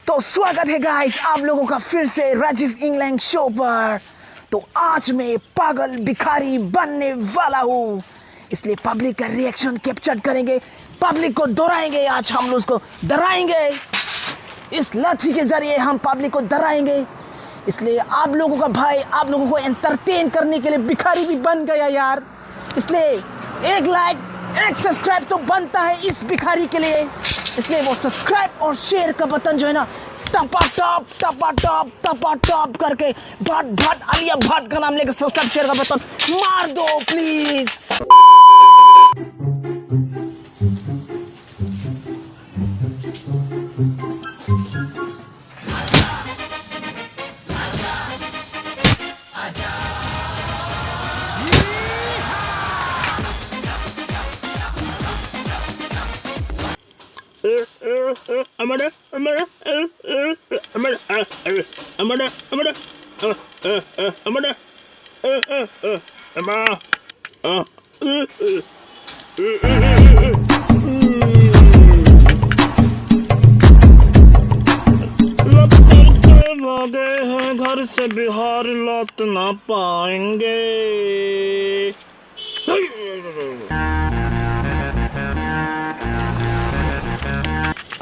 तो स्वागत है गाइस आप लोगों का फिर से राजीव इंगलैंग शो पर। तो आज मैं पागल भिखारी बनने वाला हूँ, इसलिए पब्लिक का रिएक्शन कैप्चर करेंगे, पब्लिक को डराएंगे, आज हम लोग उसको डराएंगे। इस लाठी के जरिए हम पब्लिक को डराएंगे। इसलिए आप लोगों का भाई आप लोगों को एंटरटेन करने के लिए भिखारी भी बन गया यार। इसलिए एक लाइक, एक सब्सक्राइब तो बनता है इस भिखारी के लिए। इसलिए वो सब्सक्राइब और शेयर का बटन जो है ना, टपा टप, टपा टप, टपा टप करके भट भट आलिया भट्ट का नाम लेकर सब्सक्राइब शेयर का बटन मार दो please. Amada, amada, amada, amada, amada, amada, amada. लौट के भागे हैं घर से बिहार लौट ना पाएंगे।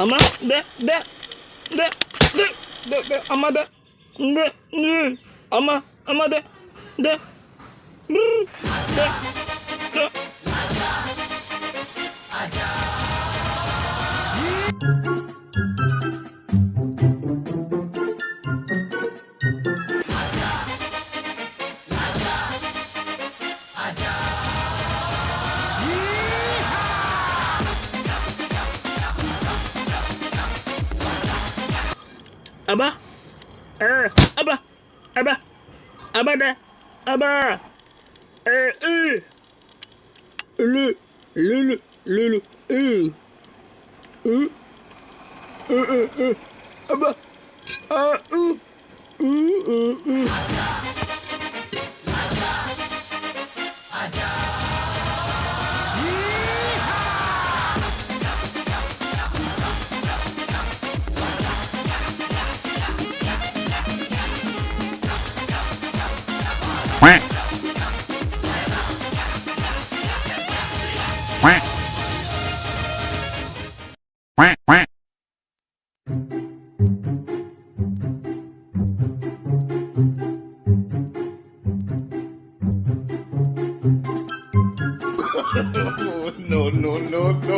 Ama, de, de, de, de, de, de, ama, de. De, de, Ama, ama de, de. Brr, de, de. Aba, eh, aba, aba, aba de, aba, eh, eh. Lu, lu, lu, lu, lu, eh. Eh, eh, eh, eh. Aba, ah, uh, uh, uh, uh. No, no, no, no.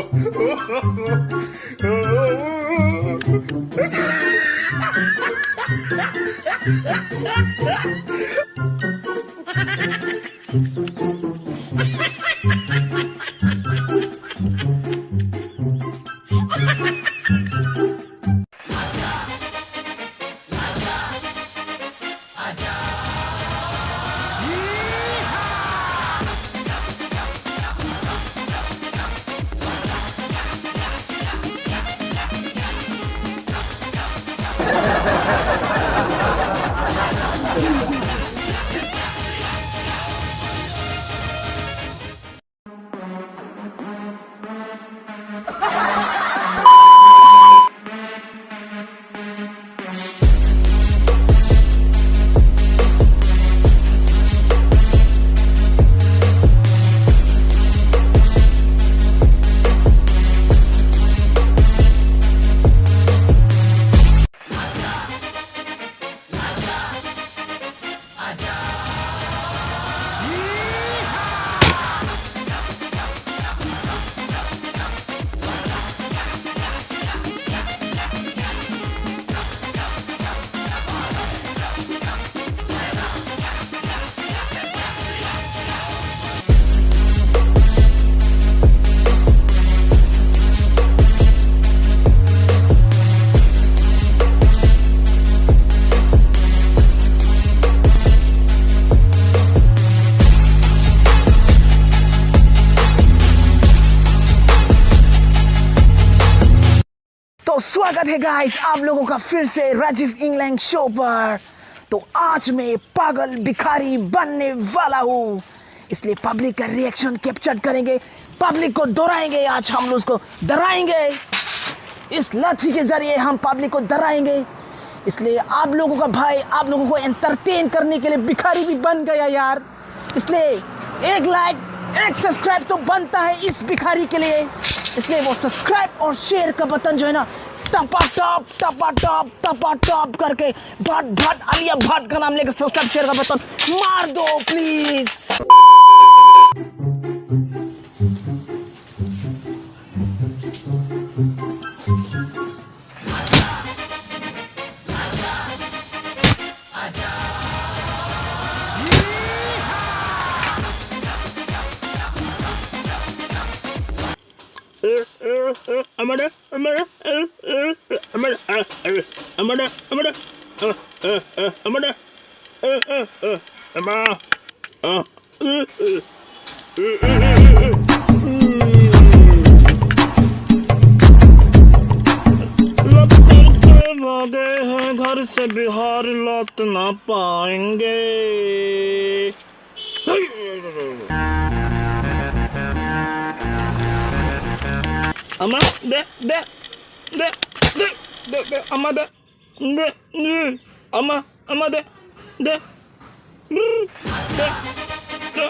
तो स्वागत है गाइस आप लोगों का फिर से Rajiv England show पर। तो आज मैं पागल भिखारी बनने वाला हूँ, इसलिए पब्लिक का रिएक्शन कैप्चर करेंगे, पब्लिक को डराएंगे। आज हम लोग उसको डराएंगे, इस लाठी के जरिए हम पब्लिक को डराएंगे। इसलिए आप लोगों का भाई आप लोगों को एंटरटेन करने के लिए भिखारी भी बन गया यार। इसलिए एक लाइक, एक सब्सक्राइब तो बनता है इस भिखारी के लिए। इसलिए वो सब्सक्राइब और शेयर का बटन जो है ना, टपा टप, टपा टप, टपा टप करके भट भट आलिया भट्ट का नाम लेकर सब्सक्राइब शेयर का बटन मार दो please. Amada, amada, amada, amada, amada, amada, amada. लौट के भागे हैं घर से बिहार लौट ना पाएंगे। Ama, de, de, de, de, de, de, ama, de, de, de, ama, ama, de, de, brr, de, de.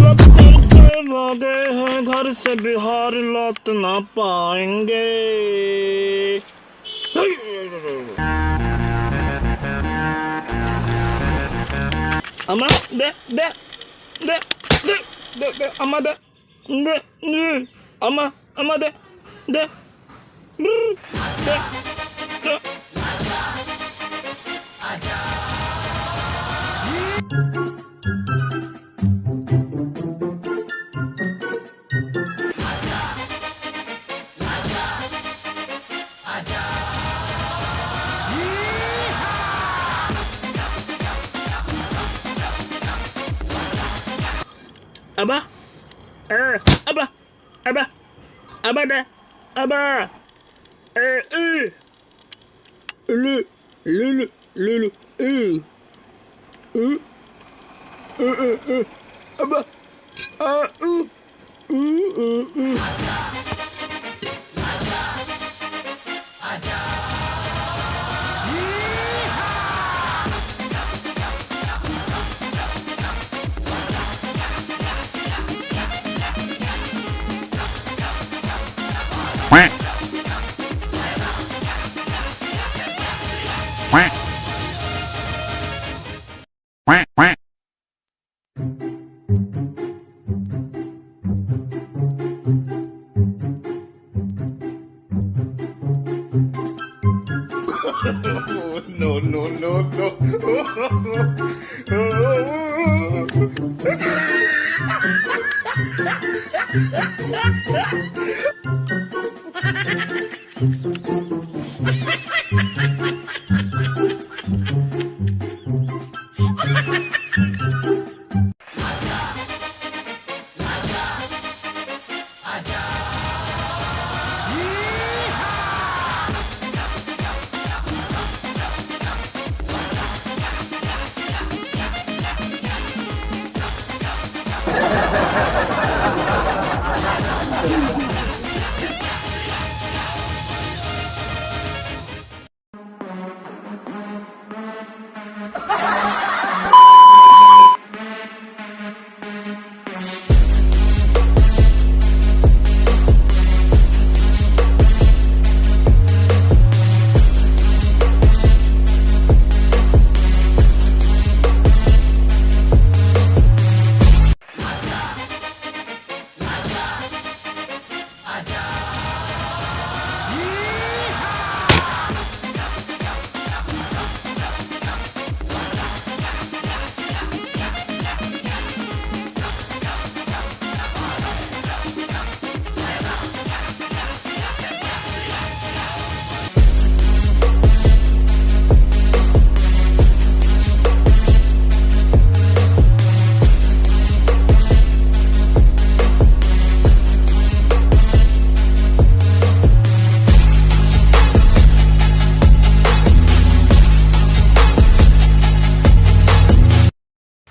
लपक के भागे हैं घर से, बिहार लौट ना पाएंगे। Ama, de, de, de, de, de, de, ama, de, de, de, ama, ama, de, de, brr, de, de. Aba, eh, aba, aba, aba, da, aba, eh, eh, lu, lu, lu, lu, lu, eh, eh, eh, eh, eh, aba, ah, uh, No, no, no, no.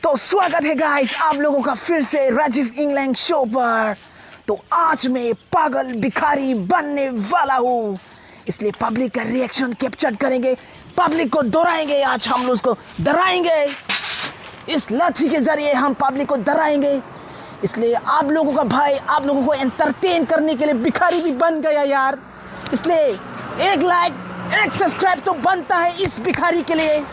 तो स्वागत है गाइस आप लोगों का फिर से Rajiv England show पर। तो आज मैं पागल भिखारी बनने वाला हूँ, इसलिए पब्लिक का रिएक्शन कैप्चर करेंगे, पब्लिक को डराएंगे, आज हम लोग उसको डराएंगे। इस लाठी के जरिए हम पब्लिक को डराएंगे, इसलिए आप लोगों का भाई आप लोगों को एंटरटेन करने के लिए भिखारी भी बन गया यार। इसलिए एक लाइक, एक सब्सक्राइब तो बनता है इस भिखारी के लिए,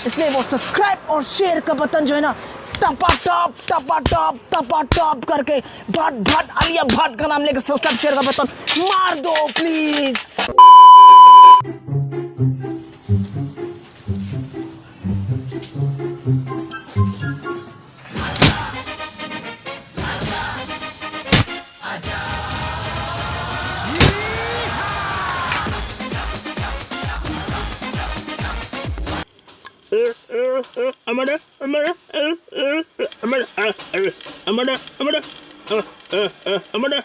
इसलिए वो सब्सक्राइब और शेयर का बटन जो है ना, टपा टप टपा टप टपा टप करके भट भट आलिया भट्ट का नाम लेकर सब्सक्राइब शेयर का बटन मार दो please. Amada, amada, amada, amada, amada, amada, amada, amada, amada,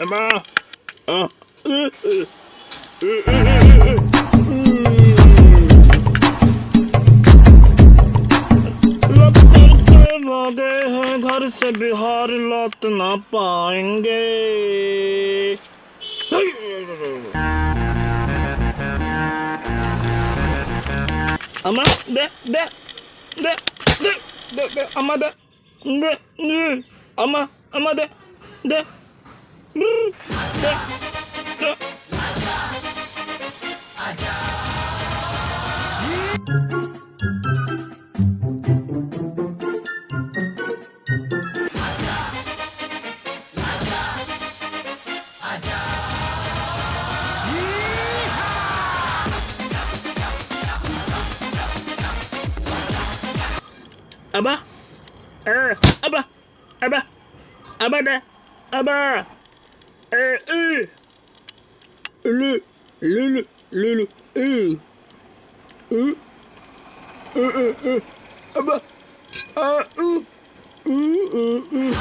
amada. लौट के भागे हैं घर से बिहार लौट ना पाएंगे। Ama, de, de, de, de, de, de, ama, de, de, de, ama, ama, de, de, brr, de, de. Aba, er, aba, aba, aba da, aba, er, er. Lulu, lulu, lulu, u. U. U, u, u. Aba. A, u. U, u, u.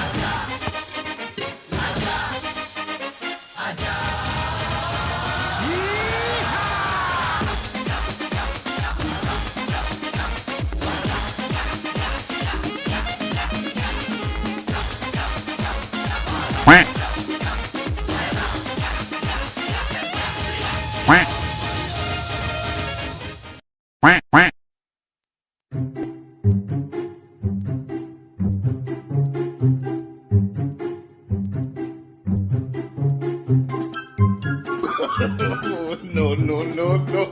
No, no, no, no.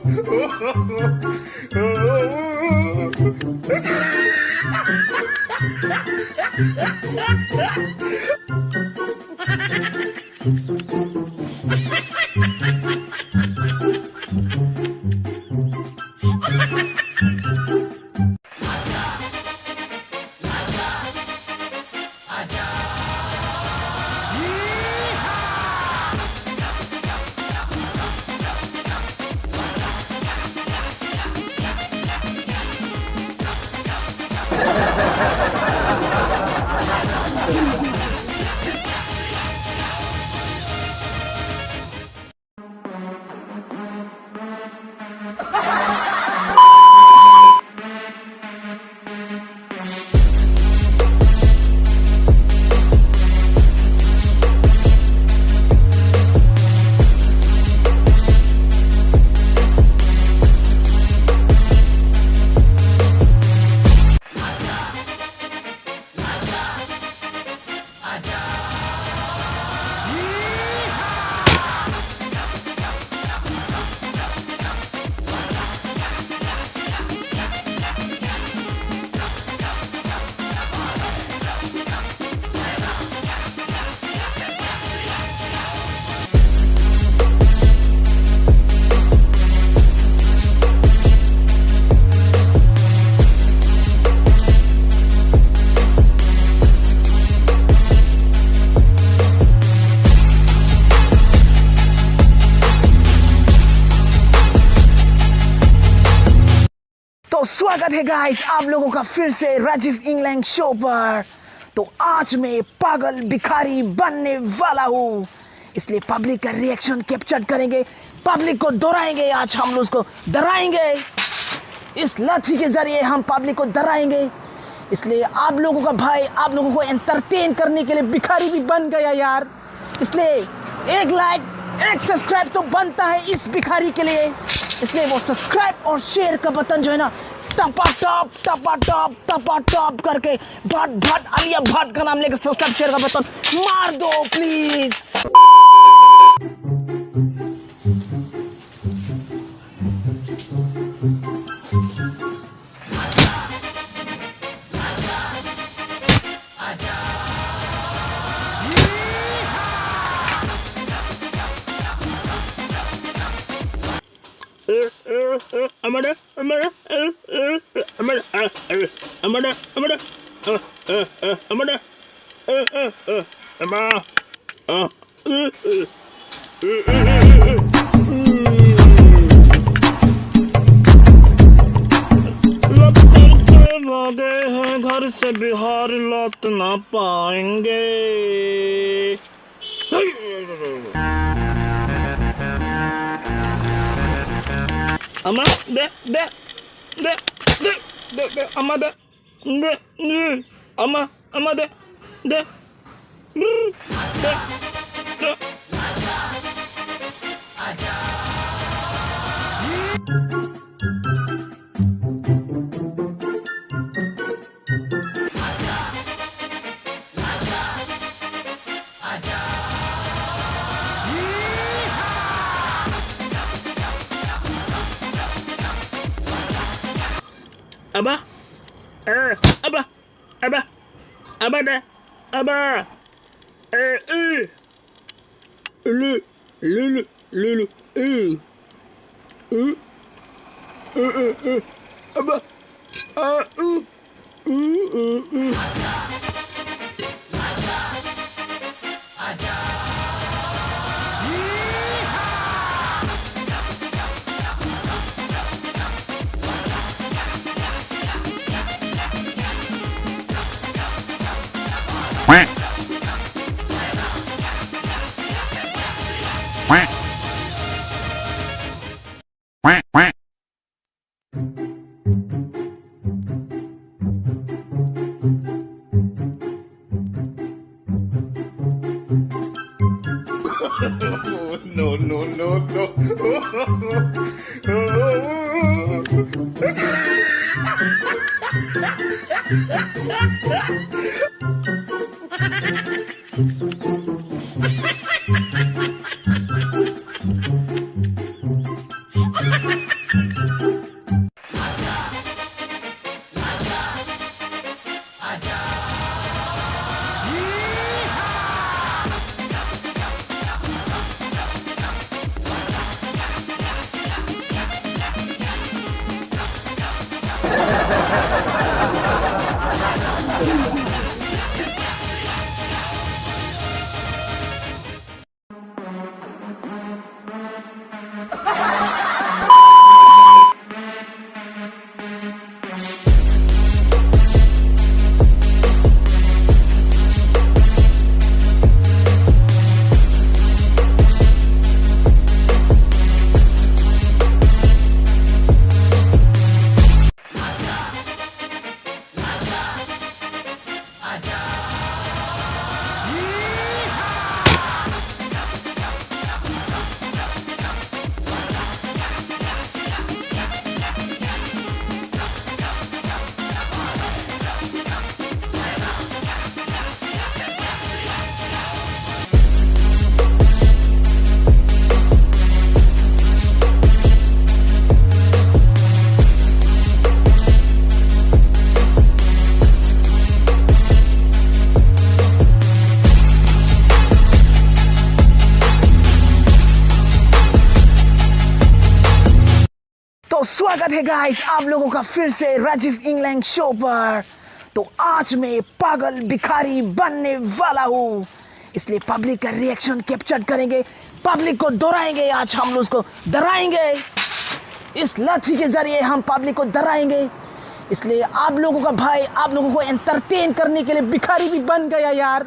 तो स्वागत है गाइस आप लोगों का फिर से Rajiv England show पर। तो आज मैं पागल भिखारी बनने वाला हूँ, इसलिए पब्लिक का रिएक्शन कैप्चर करेंगे, पब्लिक को डराएंगे। आज हम लोग उसको डराएंगे, इस लाठी के जरिए हम पब्लिक को डराएंगे। इसलिए आप लोगों का भाई आप लोगों को एंटरटेन करने के लिए भिखारी भी बन गया यार। इसलिए एक लाइक, एक सब्सक्राइब तो बनता है इस भिखारी के लिए। इसलिए वो सब्सक्राइब और शेयर का बटन जो है ना, टपा टप टपा टप टपा टप करके भट भट आलिया भट्ट का नाम लेकर सब्सक्राइब शेयर का बटन मार दो please. Amada, amada, amada, amada, amada, amada, amada, amada. लौटते भागे हैं घर से बिहार लौट ना पाएंगे। Ama, de, de, de, de, de, de, ama, de. Nde, nde, ama, ama de, de. Brr, de, de. Aba, eh, aba, aba, aba da, aba, eh, eh, lu, lu, lu, lu, lu, eh, eh, eh, eh, eh, aba, ah, uh, uh, uh, uh. No, no, no, no. तो स्वागत है गाइस आप लोगों का फिर से Rajiv England show पर। तो आज मैं पागल भिखारी बनने वाला हूँ, इसलिए पब्लिक का रिएक्शन कैप्चर करेंगे, पब्लिक को डराएंगे। आज हम लोग उसको डराएंगे, इस लाठी के जरिए हम पब्लिक को डराएंगे। इसलिए आप लोगों का भाई आप लोगों को एंटरटेन करने के लिए भिखारी भी बन गया यार।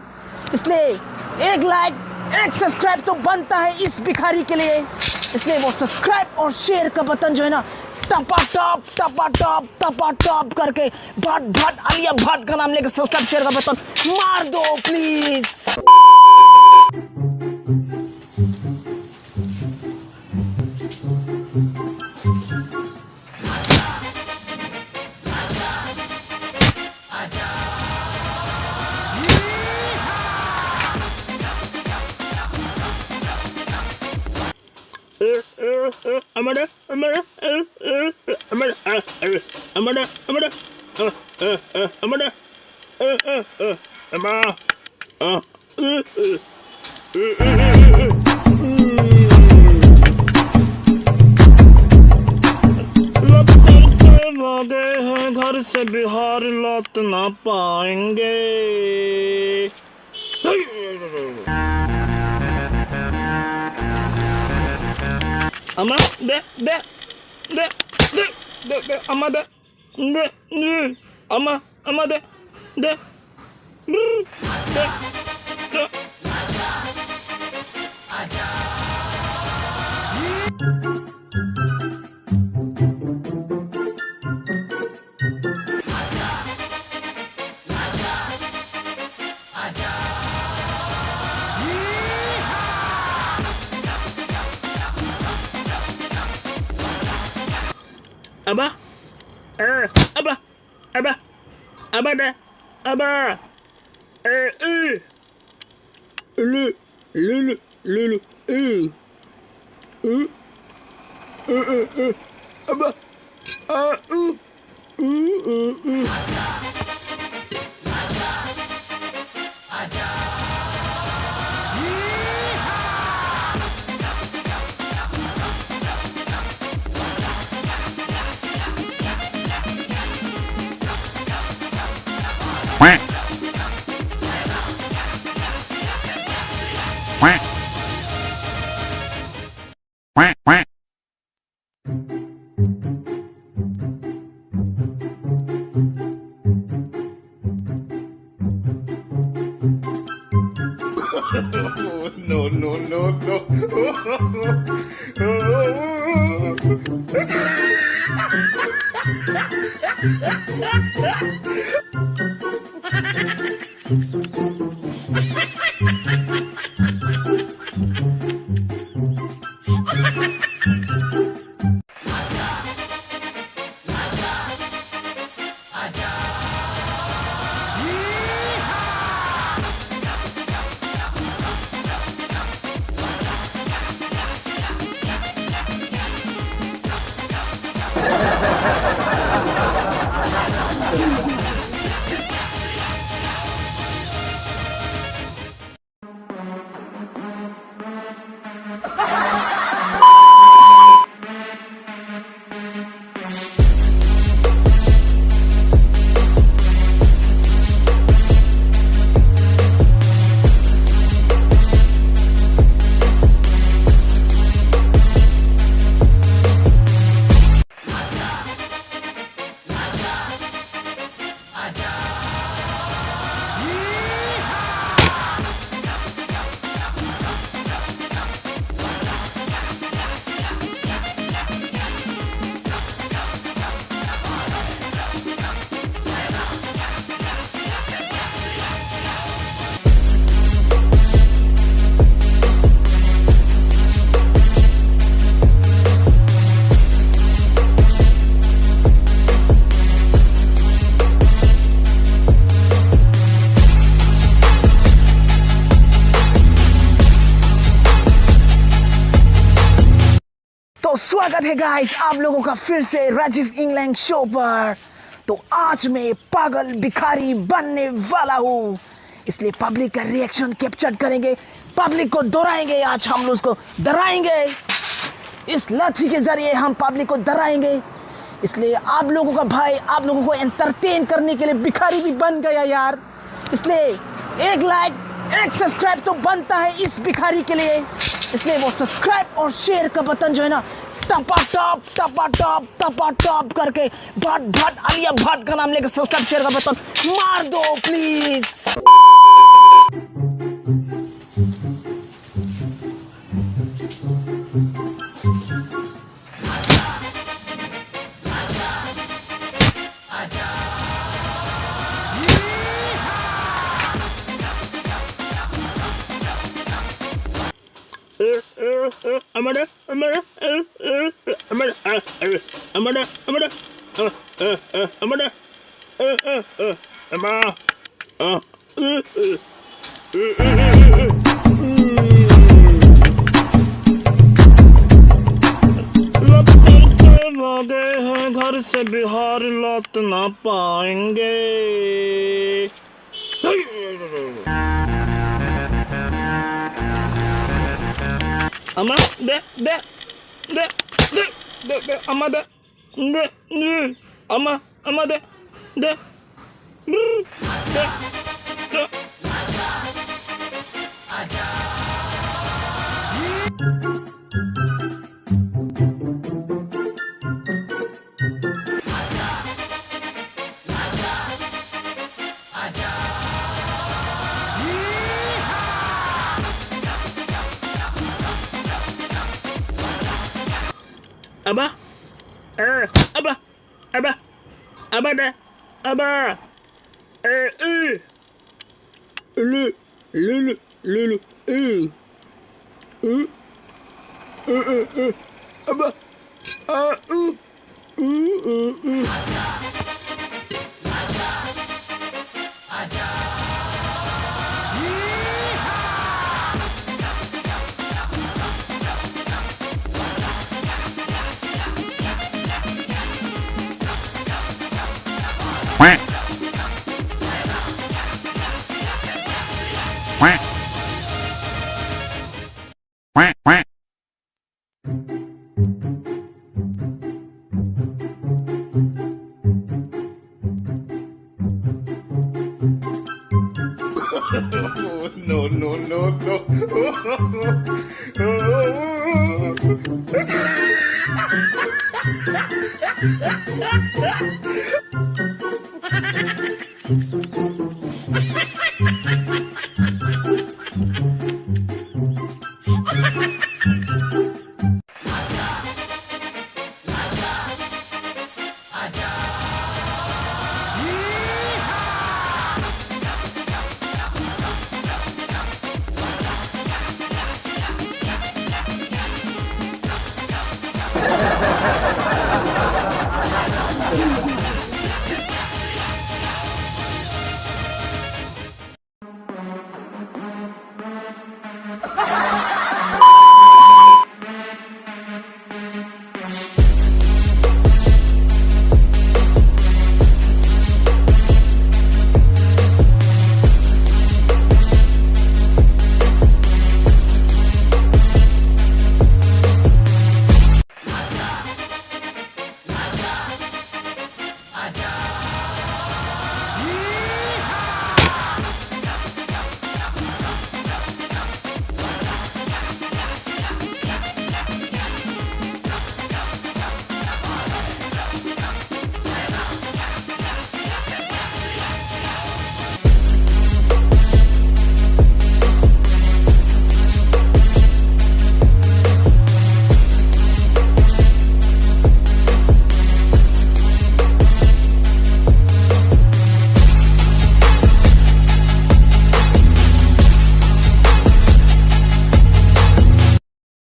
इसलिए एक लाइक, एक सब्सक्राइब तो बनता है इस भिखारी के लिए। इसलिए वो सब्सक्राइब और शेयर का बटन जो है ना, टपा टप, टपा टप, टपा टप करके भट भट आलिया भट्ट का नाम लेकर सब्सक्राइब शेयर का बटन मार दो please. Amada, amada, amada, amada, amada, amada, amada. लौट के भागे हैं घर से बिहार लौट ना पाएंगे। Ama, de, de, de, de, de, de, ama, de, de, de, ama, ama, de, de, brr, de, de. Aba, eh, aba, aba, aba da, aba, eh, eh, lu, lu, lu, lu, lu, eh, eh, eh, eh, eh, aba, ah, uh, uh, uh, uh. No, no, no, no. स्वागत है गाइस आप लोगों का फिर से Rajiv England show पर। तो आज मैं पागल भिखारी बनने वाला हूँ, इसलिए पब्लिक का रिएक्शन कैप्चर करेंगे, पब्लिक को डराएंगे। आज हम लोग उसको डराएंगे, इस लाठी के जरिए हम पब्लिक को डराएंगे। इसलिए आप लोगों का भाई आप लोगों को एंटरटेन करने के लिए भिखारी भी बन गया यार। इसलिए एक लाइक, एक सब्सक्राइब तो बनता है इस भिखारी के लिए। इसलिए वो सब्सक्राइब और शेयर का बटन जो है ना, टपा टप टपा टप टपा टप करके भट भट आलिया भट्ट का नाम लेकर सब्सक्राइब शेयर का बटन मार दो please. Amada, amada, amada, amada, amada, amada, amada. लौट के भागे हैं घर से बिहार लौट ना पाएंगे। Ama, de, de, de, de, de, de, ama, de, de, de, ama, ama, de, de, brr, de, de. Aba, eh, aba, aba, aba da, aba, eh, eh, lu, lu, lu, lu, lu, eh, eh, eh, eh, eh, aba, ah, uh, uh, uh, uh. No, no, no, no.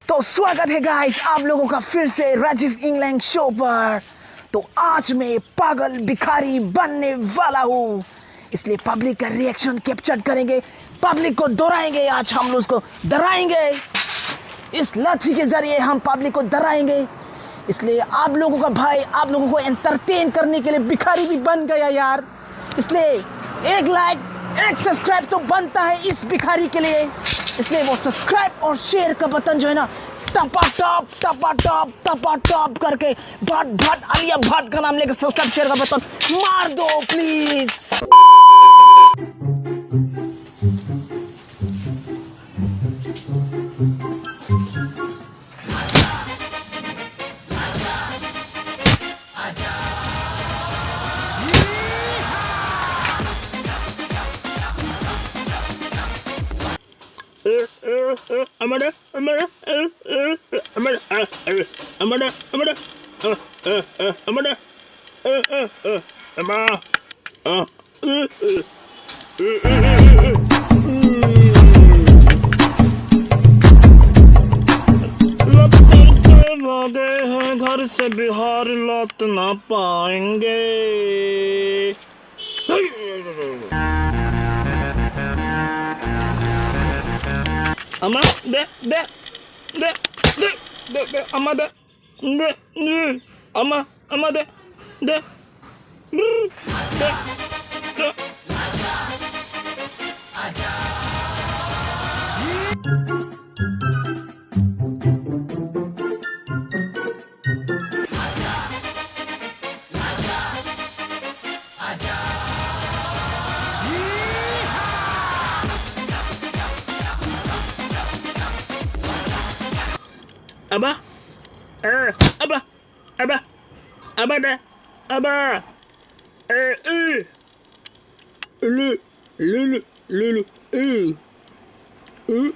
तो स्वागत है गाइस आप लोगों का फिर से Rajiv England show पर। तो आज मैं पागल भिखारी बनने वाला हूँ, इसलिए पब्लिक का रिएक्शन कैप्चर करेंगे, पब्लिक को डराएंगे। आज हम लोग उसको डराएंगे, इस लाठी के जरिए हम पब्लिक को डराएंगे। इसलिए आप लोगों का भाई आप लोगों को एंटरटेन करने के लिए भिखारी भी बन गया यार। इसलिए एक लाइक, एक सब्सक्राइब तो बनता है इस भिखारी के लिए। इसलिए वो सब्सक्राइब और शेयर का बटन जो है ना, टपा टप, टपा टप, टपा टप करके भट भट आलिया भट्ट का नाम लेकर सब्सक्राइब शेयर का बटन मार दो please. Amada, amada, amada, amada, amada, amada, amada, amada, amada, amada, amada. लौट के भागे हैं घर से बिहार लौट ना पाएंगे। Ama, de, de, de, de, de, de, ama, de, de, de, ama, ama, de, de, brr, de, de. Aba, eh, aba, aba, aba da, aba, eh, eh, lu, lu, lu, lu, lu, eh, eh,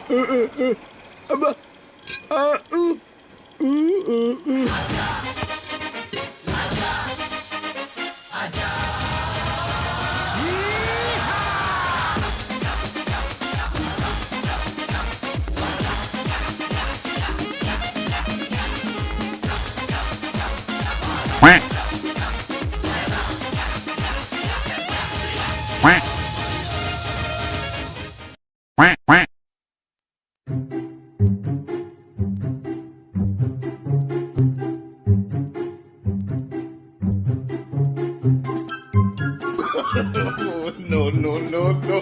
eh, eh, eh, aba, ah, uh, uh, uh, uh. No, no, no, no.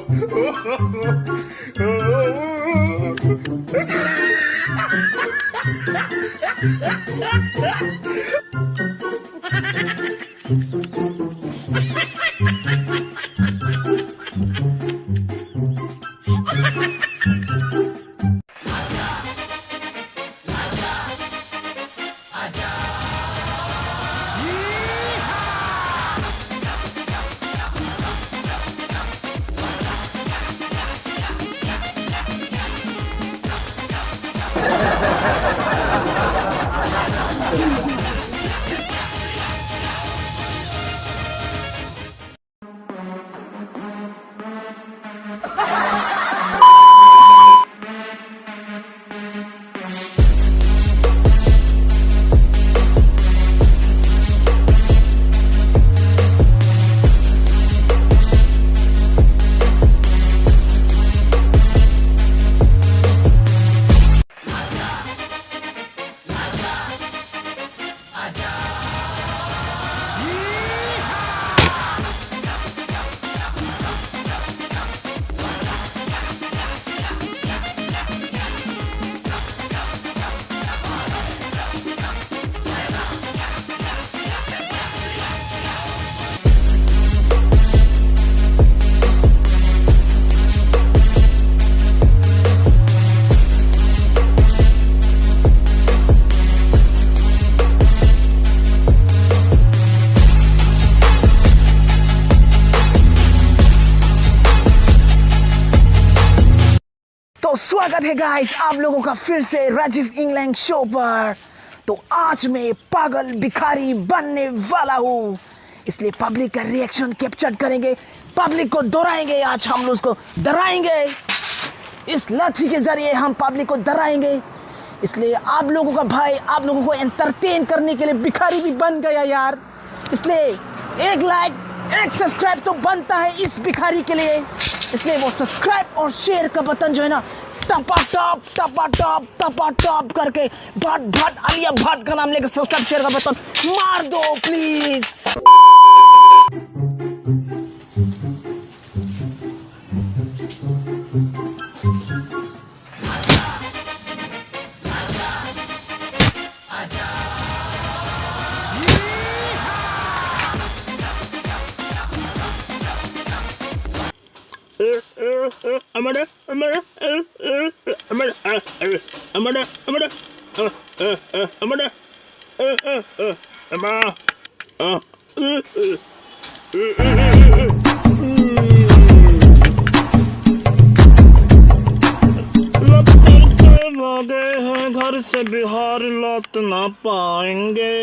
तो स्वागत है गाइस आप लोगों का फिर से Rajiv England show पर। तो आज मैं पागल भिखारी बनने वाला हूँ, इसलिए पब्लिक का रिएक्शन कैप्चर करेंगे, पब्लिक को डराएंगे, आज हम लोग उसको डराएंगे। इस लाठी के जरिए हम पब्लिक को डराएंगे। इसलिए आप लोगों का भाई आप लोगों को एंटरटेन करने के लिए भिखारी भी बन गया यार। इसलिए एक लाइक, एक सब्सक्राइब तो बनता है इस भिखारी के लिए। इसलिए वो सब्सक्राइब और शेयर का बटन जो है ना, टपा टप, टपा टप, टपा टप करके भट भट आलिया भट्ट का नाम लेकर सब्सक्राइब शेयर का बटन मार दो please. Amada, amada, amada, amada, amada, amada, amada. लपकते भागे हैं घर से बिहार लौट ना पाएंगे।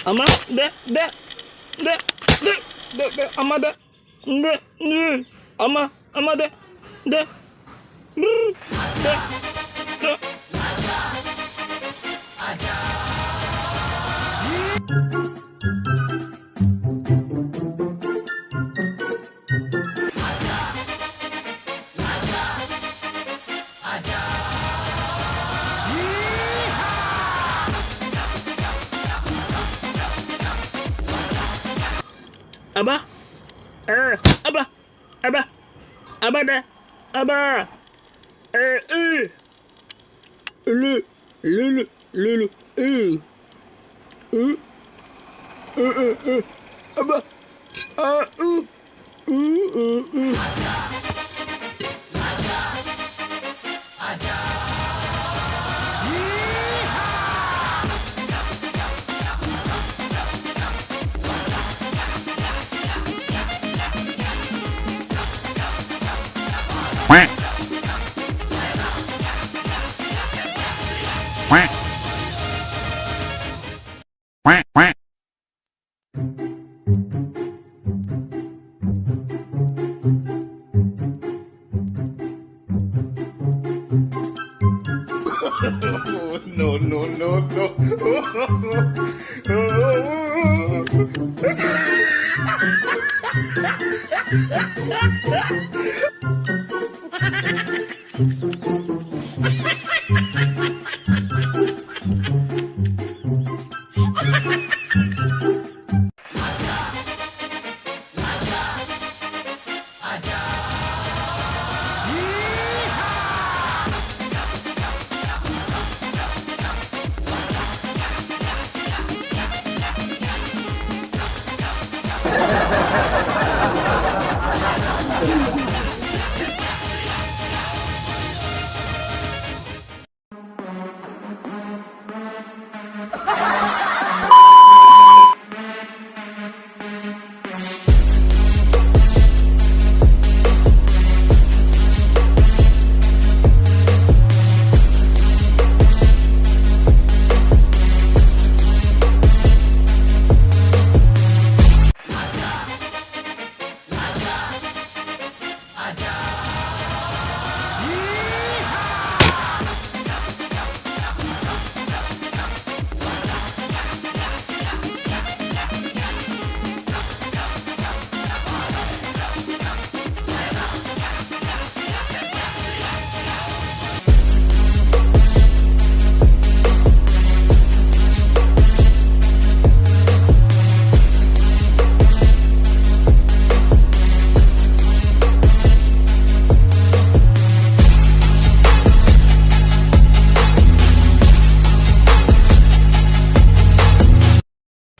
Ama, de, de, de, de, de, de, ama, de, de, de, ama, ama, de, de, brr, de, de. Aba, eh, aba, aba, aba da, aba, eh, eh, lu, lu, lu, lu, lu, eh, eh, eh, eh, eh, aba, ah, uh, uh, uh, uh. No, no, no, no.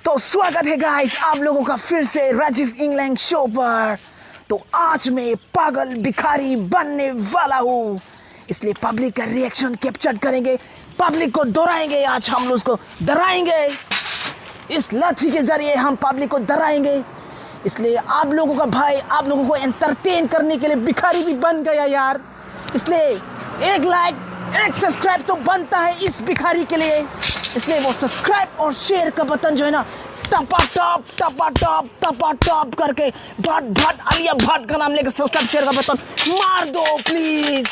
तो स्वागत है गाइस आप लोगों का फिर से Rajiv England show पर। तो आज मैं पागल भिखारी बनने वाला हूँ, इसलिए पब्लिक का रिएक्शन कैप्चर करेंगे, पब्लिक को डराएंगे, आज हम लोग उसको डराएंगे। इस लाठी के जरिए हम पब्लिक को डराएंगे। इसलिए आप लोगों का भाई आप लोगों को एंटरटेन करने के लिए भिखारी भी बन गया यार। इसलिए एक लाइक, एक सब्सक्राइब तो बनता है इस भिखारी के लिए। इसलिए वो सब्सक्राइब और शेयर का बटन जो है ना, टपा टप, टपा टप, टपा टप करके भट भट आलिया भट्ट का नाम लेकर सब्सक्राइब शेयर का बटन मार दो प्लीज।